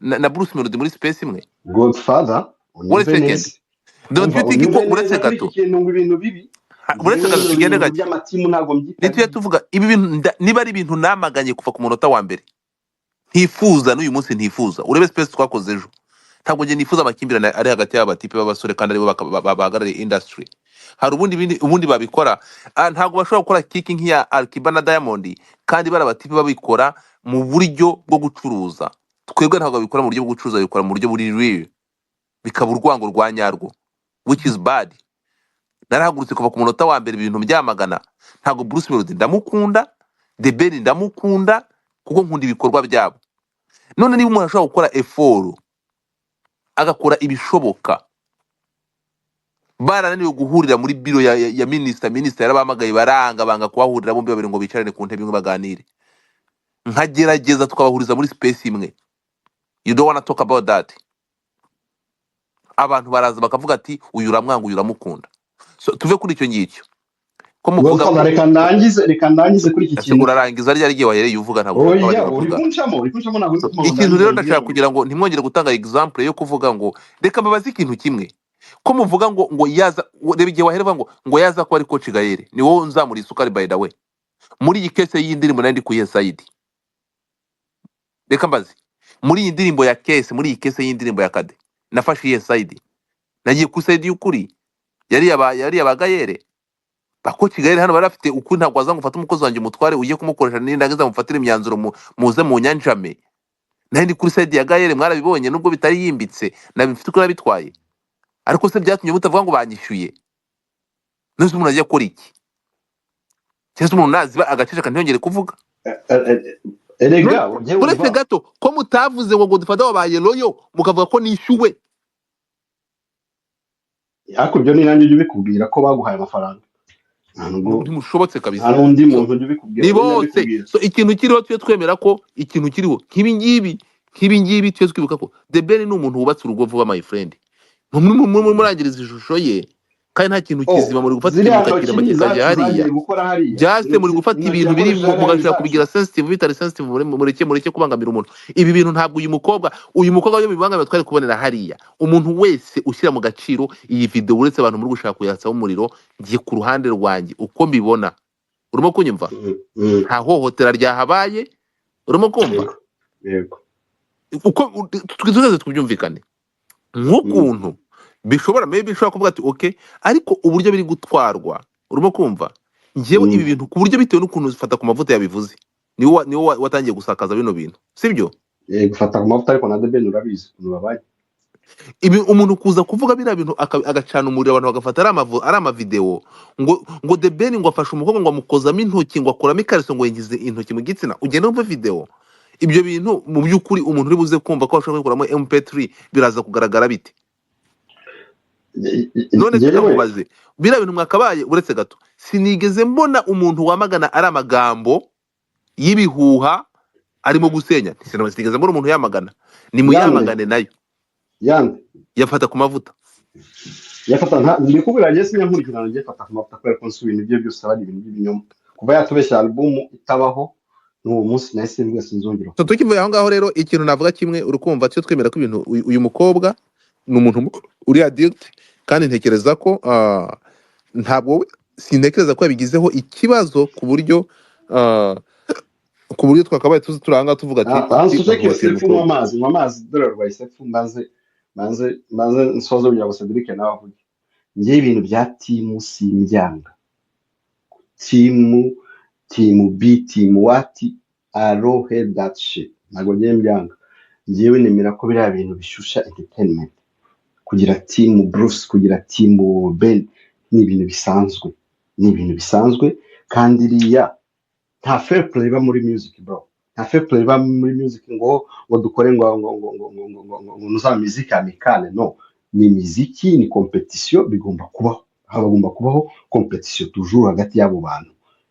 na Bruce Melody muri space imwe? Godfather, Wait unyumve a second. neza. Don't Umva, you think ko unyumve uretse neza kuri iki gato kintu ngo ibintu bibi, uretse njyewe gato bino tugende bintu gake by'amatimu ntabwo nituye mbyitabiriye. Tuvuga ibi bintu niba ari ibintu namaganye kuva ku munota wa mbere, ntifuza n'uyu munsi ntifuza. Urebe space twakoze ejo, ntabwo njye nifuza amakimbirane ari hagati y'abatipe b'abasore kandi aribo bahagarariye industry. Hari ubundi bindi ubundi babikora. Ntabwo bashobora gukora kiki nk'iya Alkiba na Diamond kandi bari abatipe babikora mu buryo bwo gucuruza. Twebwe ntabwo babikora mu buryo bwo gucuruza, babikora mu buryo buri real, bikaba urwango rwa nyarwo, which is bad. Narahagurutse kuva ku munota wa mbere ibintu byamagana. Ntabwo Bruce Melody ndamukunda, The Ben ndamukunda, kuko nkunda ibikorwa byabo. None niba umuntu ashobora gukora effort, agakora ibishoboka, barananiwe guhurira muri biro ya minisita yarabahamagaye baranga, banga kuhahurira bombi babiri ngo bicarane ku ntebe imwe baganire, nkagerageza tukabahuriza muri space imwe, you don't wanna talk about that. Abantu baraza bakavuga ati uyu uramwanga, uyu uramukunda. So tuve kuri icyo ngicyo ko muvuga Godfather, ko reka ndangize kuri iki ese kintu. Urarangiza ryari igihe wahereye uvuga? Ntabwo ushaka Oya, abandi uri bavuga. kuncamo, ntabwo uri So, kumva ngo ikintu ndangize rero mbwire ndashaka ngo kugira ngo ntimwongere gutanga example yo kuvuga ngo, reka mbabaze ikintu kimwe, ko muvuga ngo yaza, reba igihe wahera uvuga ngo yaza ko ari Coach Gael, ni wowe nzamura isukari. By the way, muri iyi case y'indirimbo nari ndi kuyihe side? Reka mbaze, muri iyi ndirimbo ya case, muri iyi case y'indirimbo ya Kade, nafashe iyihe side? Nagiye ku side y'ukuri, yari yaba Gael. Ba Coach Gael hano bari bafite ukuri. Ntabwo waza ngo ufate umukozi wanjye umutware ugiye kumukoresha, nindangiza mufatire imyanzuro muze mu nyanjame. Nari ndi kuri side ya Gael, mwarabibonye, nubwo bitari yimbitse nabifite uko nabitwaye. Ariko se byatumye mutavuga ngo banyishyuye? None umuntu ajya akora iki? Cyangwa se umuntu naziba agaceceka ntiyongere kuvuga? Erega ujye Uretse wumva. gato, ko mutavuze ngo dufate wabaye loyo, mukavuga ko nishyuwe? Ariko ibyo ni nanjye ujya ubikubwira ko baguhaye amafaranga, nta nubwo Ntimushobotse nta kabisa. n'undi So muntu ujya ubikubwira, ni njye bose. ndabikubwira. So ikintu kiriho, tujye twemera ko ikintu kiriho nk'ibi ngibi, tujye twibuka ko The Ben ni umuntu wubatse urugo vuba, my friend. Murangiriza ishusho ye kandi nta kintu Oh, kizima. Muri gufata ikintu ziriya ntoki mukakirema ni kikajya izacu hariya. zagiye gukora hariya. Just muri Intoki gufata intoki ibintu biri yakoresheje hariya ni mugashaka izacu. kubigira sensitive bitari sensitive. Mureke kubangamira umuntu. Ibi bintu ntabwo uyu mukobwa iyo bibangamira twari kubonera hariya. Umuntu wese ushyira mu gaciro iyi video, uretse abantu muri gushaka kuyatsaho umuriro, ngiye ku ruhande rwanjye uko mbibona, urimo kunyumva? Nta hohotera ryahabaye, urimo kumva? Yego. Uko twese tubyumvikane nk'ukuntu bishobora, maybe bishobora kuvuga ati okay, ariko uburyo biri gutwarwa, urimo kumva? Njyewe ibi bintu ku buryo bitewe n'ukuntu zifata ku mavuta yabivuze, niwe watangiye gusakaza bino bintu, sibyo? Yego, fata ku mavuta, ariko na The Ben urabizi ukuntu babaye. Ibi umuntu kuza kuvuga biriya bintu agacana umuriro, abantu bagafata ari amavideo ngo The Ben ngo afashe umukobwa ngo amukozamo intoki, ngo akuramo ikariso, ngo yinjize intoki mu gitsina. Ugenda wumve video, ibyo bintu mu by'ukuri umuntu uri buze kumva ko ashobora kubikuramo MP3 biraza kugaragara bite? None se Njyewe nkubaze, biriya bintu mwakabaye, uretse gato, sinigeze mbona umuntu wamagana ari amagambo y'ibihuha arimo gusenya. Sinigeze mbona umuntu yamagana. Yande Nimuyamagane nayo. Yande Yafata ku mavuta. Yafata nta ndikubwira, njye sinyankurikirana, njye fata ku mavuta kubera ko nsi ibintu bye byose aba ari ibintu by'ibinyoma. Kuva yatubeshya album itabaho, n'uwo munsi nahise mbwese nzongera. So tukivuye aho ngaho rero, ikintu navuga kimwe, urukumva cyo twemera ko ibintu uyu mukobwa ni umuntu uri addict, kandi ntekereza ko ntabwo sintekereza ko yabigizeho ikibazo ku buryo Ku buryo twakabaye tuzi turanga tuvuga ati Banza kuki uceceke bahohoteye sepfu, nywa umukobwa. amazi, nywa amazi, dore rwaye sepfu. Mbanze nsoze kugira ngo Cedric nawe avuge. Njyewe ibintu bya team simbyanga. Team B, team what, I don't hate that shit. Ntabwo ngiye mbyanga. Njyewe nemera ko biriya bintu bishusha entertainment. Kugira team Bruce, kugira team Ben, ni ibintu bisanzwe, ni ibintu bisanzwe. Kandi iriya nta fair play iba muri music, bro. Nta fair play iba muri music ngo dukore ngo nuza musique amicale. No, ni miziki, ni competition, bigomba kubaho, hagomba kubaho competition toujours hagati y'abo bantu.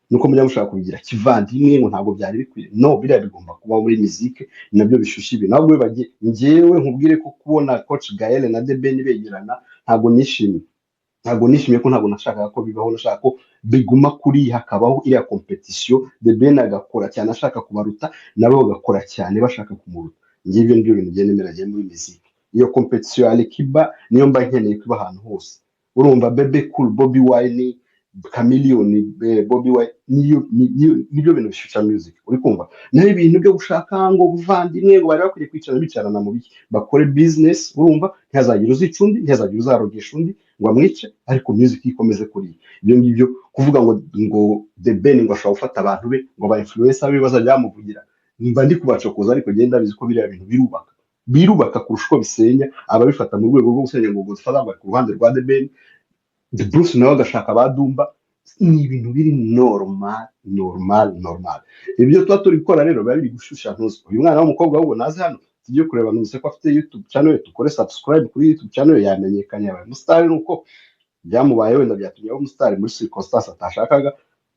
Nuko mujya mushaka kubigira kivandimwe ngo ntabwo byari bikwiye. No, biriya bigomba kubaho muri musique, ni nabyo bishusha ibintu. Ahubwo bagiye, njyewe nkubwire ko kubona Coach Gael na The Ben begerana ntabwo nishimiye, ntabwo nishimiye, ko ntabwo nashakaga ko bibaho. Nashaka ko biguma kuri, hakabaho iriya competition, The Ben agakora cyane ashaka kubaruta, nabo bagakora cyane bashaka kumuruta. Njye ibyo nibyo bintu ngenda nemera njye muri musique. Iyo competition ya Alikiba niyo mba nkeneye kuba ahantu hose. Urumva Bebe Cool, Bobby Wine, Chameleone, Bobby Wine, niyo nibyo bintu bishusha music, uri kumva? Naho ibintu byo gushaka ngo buvandimwe, ngo bari bakwiye kwicarana, bicarana mu biki? Bakore business, urumva? Ntihazagire uzica undi, ntihazagire uzarogesha undi ngo amwice, ariko music ikomeze kuri ibyo ngibyo. Kuvuga ngo The Ben ngo ashobora gufata abantu be, ngo aba influencer be bazajya bamuvugira, mba ndi kubacokoza. Ariko genda bizi ko biriya bintu birubaka, birubaka kurusha uko bisenya. Ababifata mu rwego rwo gusenya ngo Godfather ngo ari ku ruhande rwa The Ben, The Bruce nawe agashaka ba Dumba, ni ibintu biri normal, normal, normal. Ibyo tuba turi gukora rero biba biri gushusha. Ntuzi uyu mwana w'umukobwa, ahubwo naze hano tujye kureba. Ntuzi ko afite YouTube channel? Dukore subscribe kuri YouTube channel. Yamenyekanye, yabaye umusitari. Nuko byamubaye, wenda byatumye aba umusitari muri circonstance atashakaga,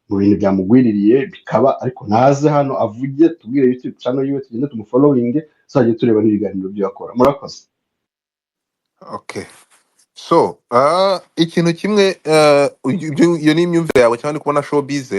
mu bintu byamugwiririye bikaba. Ariko naze hano avuge, tubwire YouTube channel yiwe, tugende tumufollowinge, tuzajye tureba n'ibiganiro byo akora. Murakoze. Okay, so ikintu kimwe, iyo ni imyumvire yawe cyangwa ndi kubona showbiz.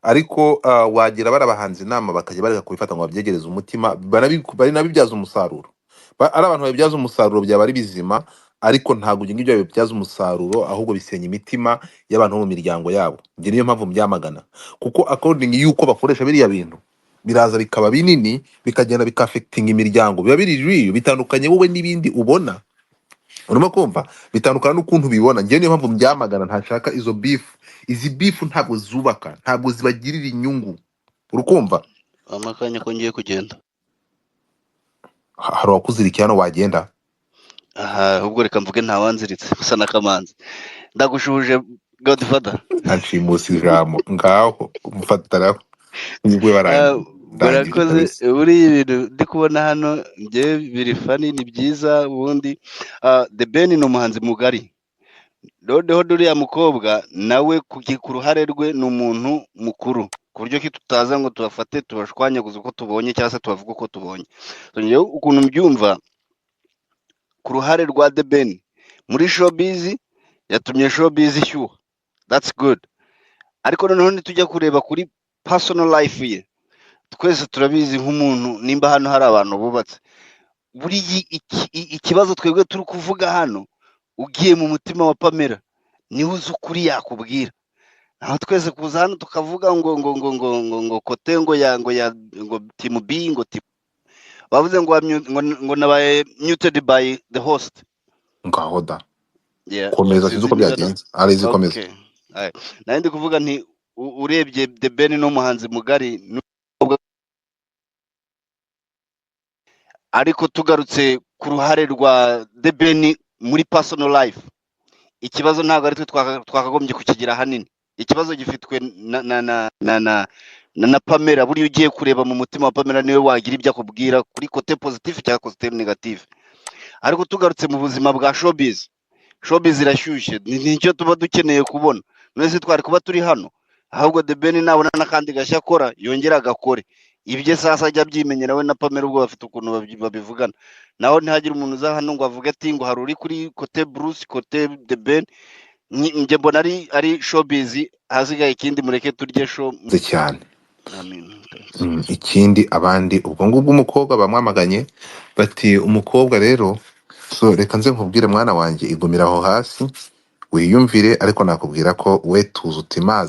Ariko wagira bari abahanzi inama bakajya bareka kubifata ngo babyegereze umutima, banabibyaza umusaruro. Ari abantu babibyaza umusaruro byaba ari bizima, ariko ntabwo ibyo ngibyo babibyaza umusaruro, ahubwo bisenya imitima y'abantu bo mu miryango yabo. Njye niyo mpamvu mbyamagana, kuko according y'uko bakoresha biriya bintu biraza bikaba binini, bikagenda bikaffectinga imiryango, biba biri real, bitandukanye wowe n'ibindi ubona. Urimo kumva? Bitandukana n'ukuntu ubibona. Njyewe niyo mpamvu mbyamagana, ntashaka izo beef. Izi beef ntabwo zubaka, ntabwo zibagirira inyungu, urukumva? Amakanya ko ngiye kugenda. Hari uwakuzirikiye hano wagenda? Aha, ahubwo reka mvuge, ntawanziritse usa na Kamanzi. Ndagushuhuje, Godfather. Ntanshimusa ijambo ngaho mfataraho ubwo barangije Murakoze. kabisa. Buriya ibintu ndi kubona hano njye biri funny, ni byiza. Ubundi The Ben ni umuhanzi mugari, noneho n'uriya mukobwa nawe ku ruhare rwe ni umuntu mukuru, ku buryo ki tutaza ngo tubafate tubashwanyaguze uko tubonye cyangwa se tubavuge uko tubonye. So, njyewe ukuntu mbyumva, ku ruhare rwa The Ben muri showbiz, yatumye showbiz ishyuha, that's good. Ariko noneho nitujya kureba kuri personal life ye, twese turabizi nk'umuntu, nimba hano hari abantu bubatse, buriya ikibazo twebwe turi kuvuga hano, ugiye mu mutima wa Pamela niwe uzi ukuri yakubwira. Aho twese kuza hano tukavuga ngo côté ngo ya ngo team B, ngo team bavuze ngo ngo nabaye muted by the host. Ngaho da. Yeah. Komeza, sinzi Sinzi uko niba na byagenze, arizi, komeza. Okay. Aye. Nari ndi kuvuga nti urebye The Ben ni umuhanzi mugari n'umukobwa, ariko tugarutse ku ruhare rwa The Ben muri personal life, ikibazo ntabwo ari twe twakagombye kukigira ahanini. Ikibazo gifitwe na Pamela. Buriya ugiye kureba mu mutima wa Pamela niwe wagira ibyo akubwira kuri côté positif cyangwa côté négatif. Ariko tugarutse mu buzima bwa showbiz, showbiz irashyushye, nicyo tuba dukeneye kubona. None twari kuba turi hano? Ahubwo The Ben nabona n'akandi gashya akora yongera agakore ibye, sasa ajya abyimenyera we na Pamela, ubwo bafite ukuntu babivugana. Naho ntihagire umuntu uza hano ngo avuge ati ngo hari uri kuri côté Bruce, côté The Ben. Njye mbona ari showbiz. Hasigaye ikindi, mureke turye show. Murakoze cyane. Amin. Ikindi abandi ubwo ngubwo umukobwa bamwamaganye bati umukobwa rero, so reka nze nkubwire mwana wanjye, igumira aho hasi wiyumvire, ariko nakubwira ko we tuzi utimazi.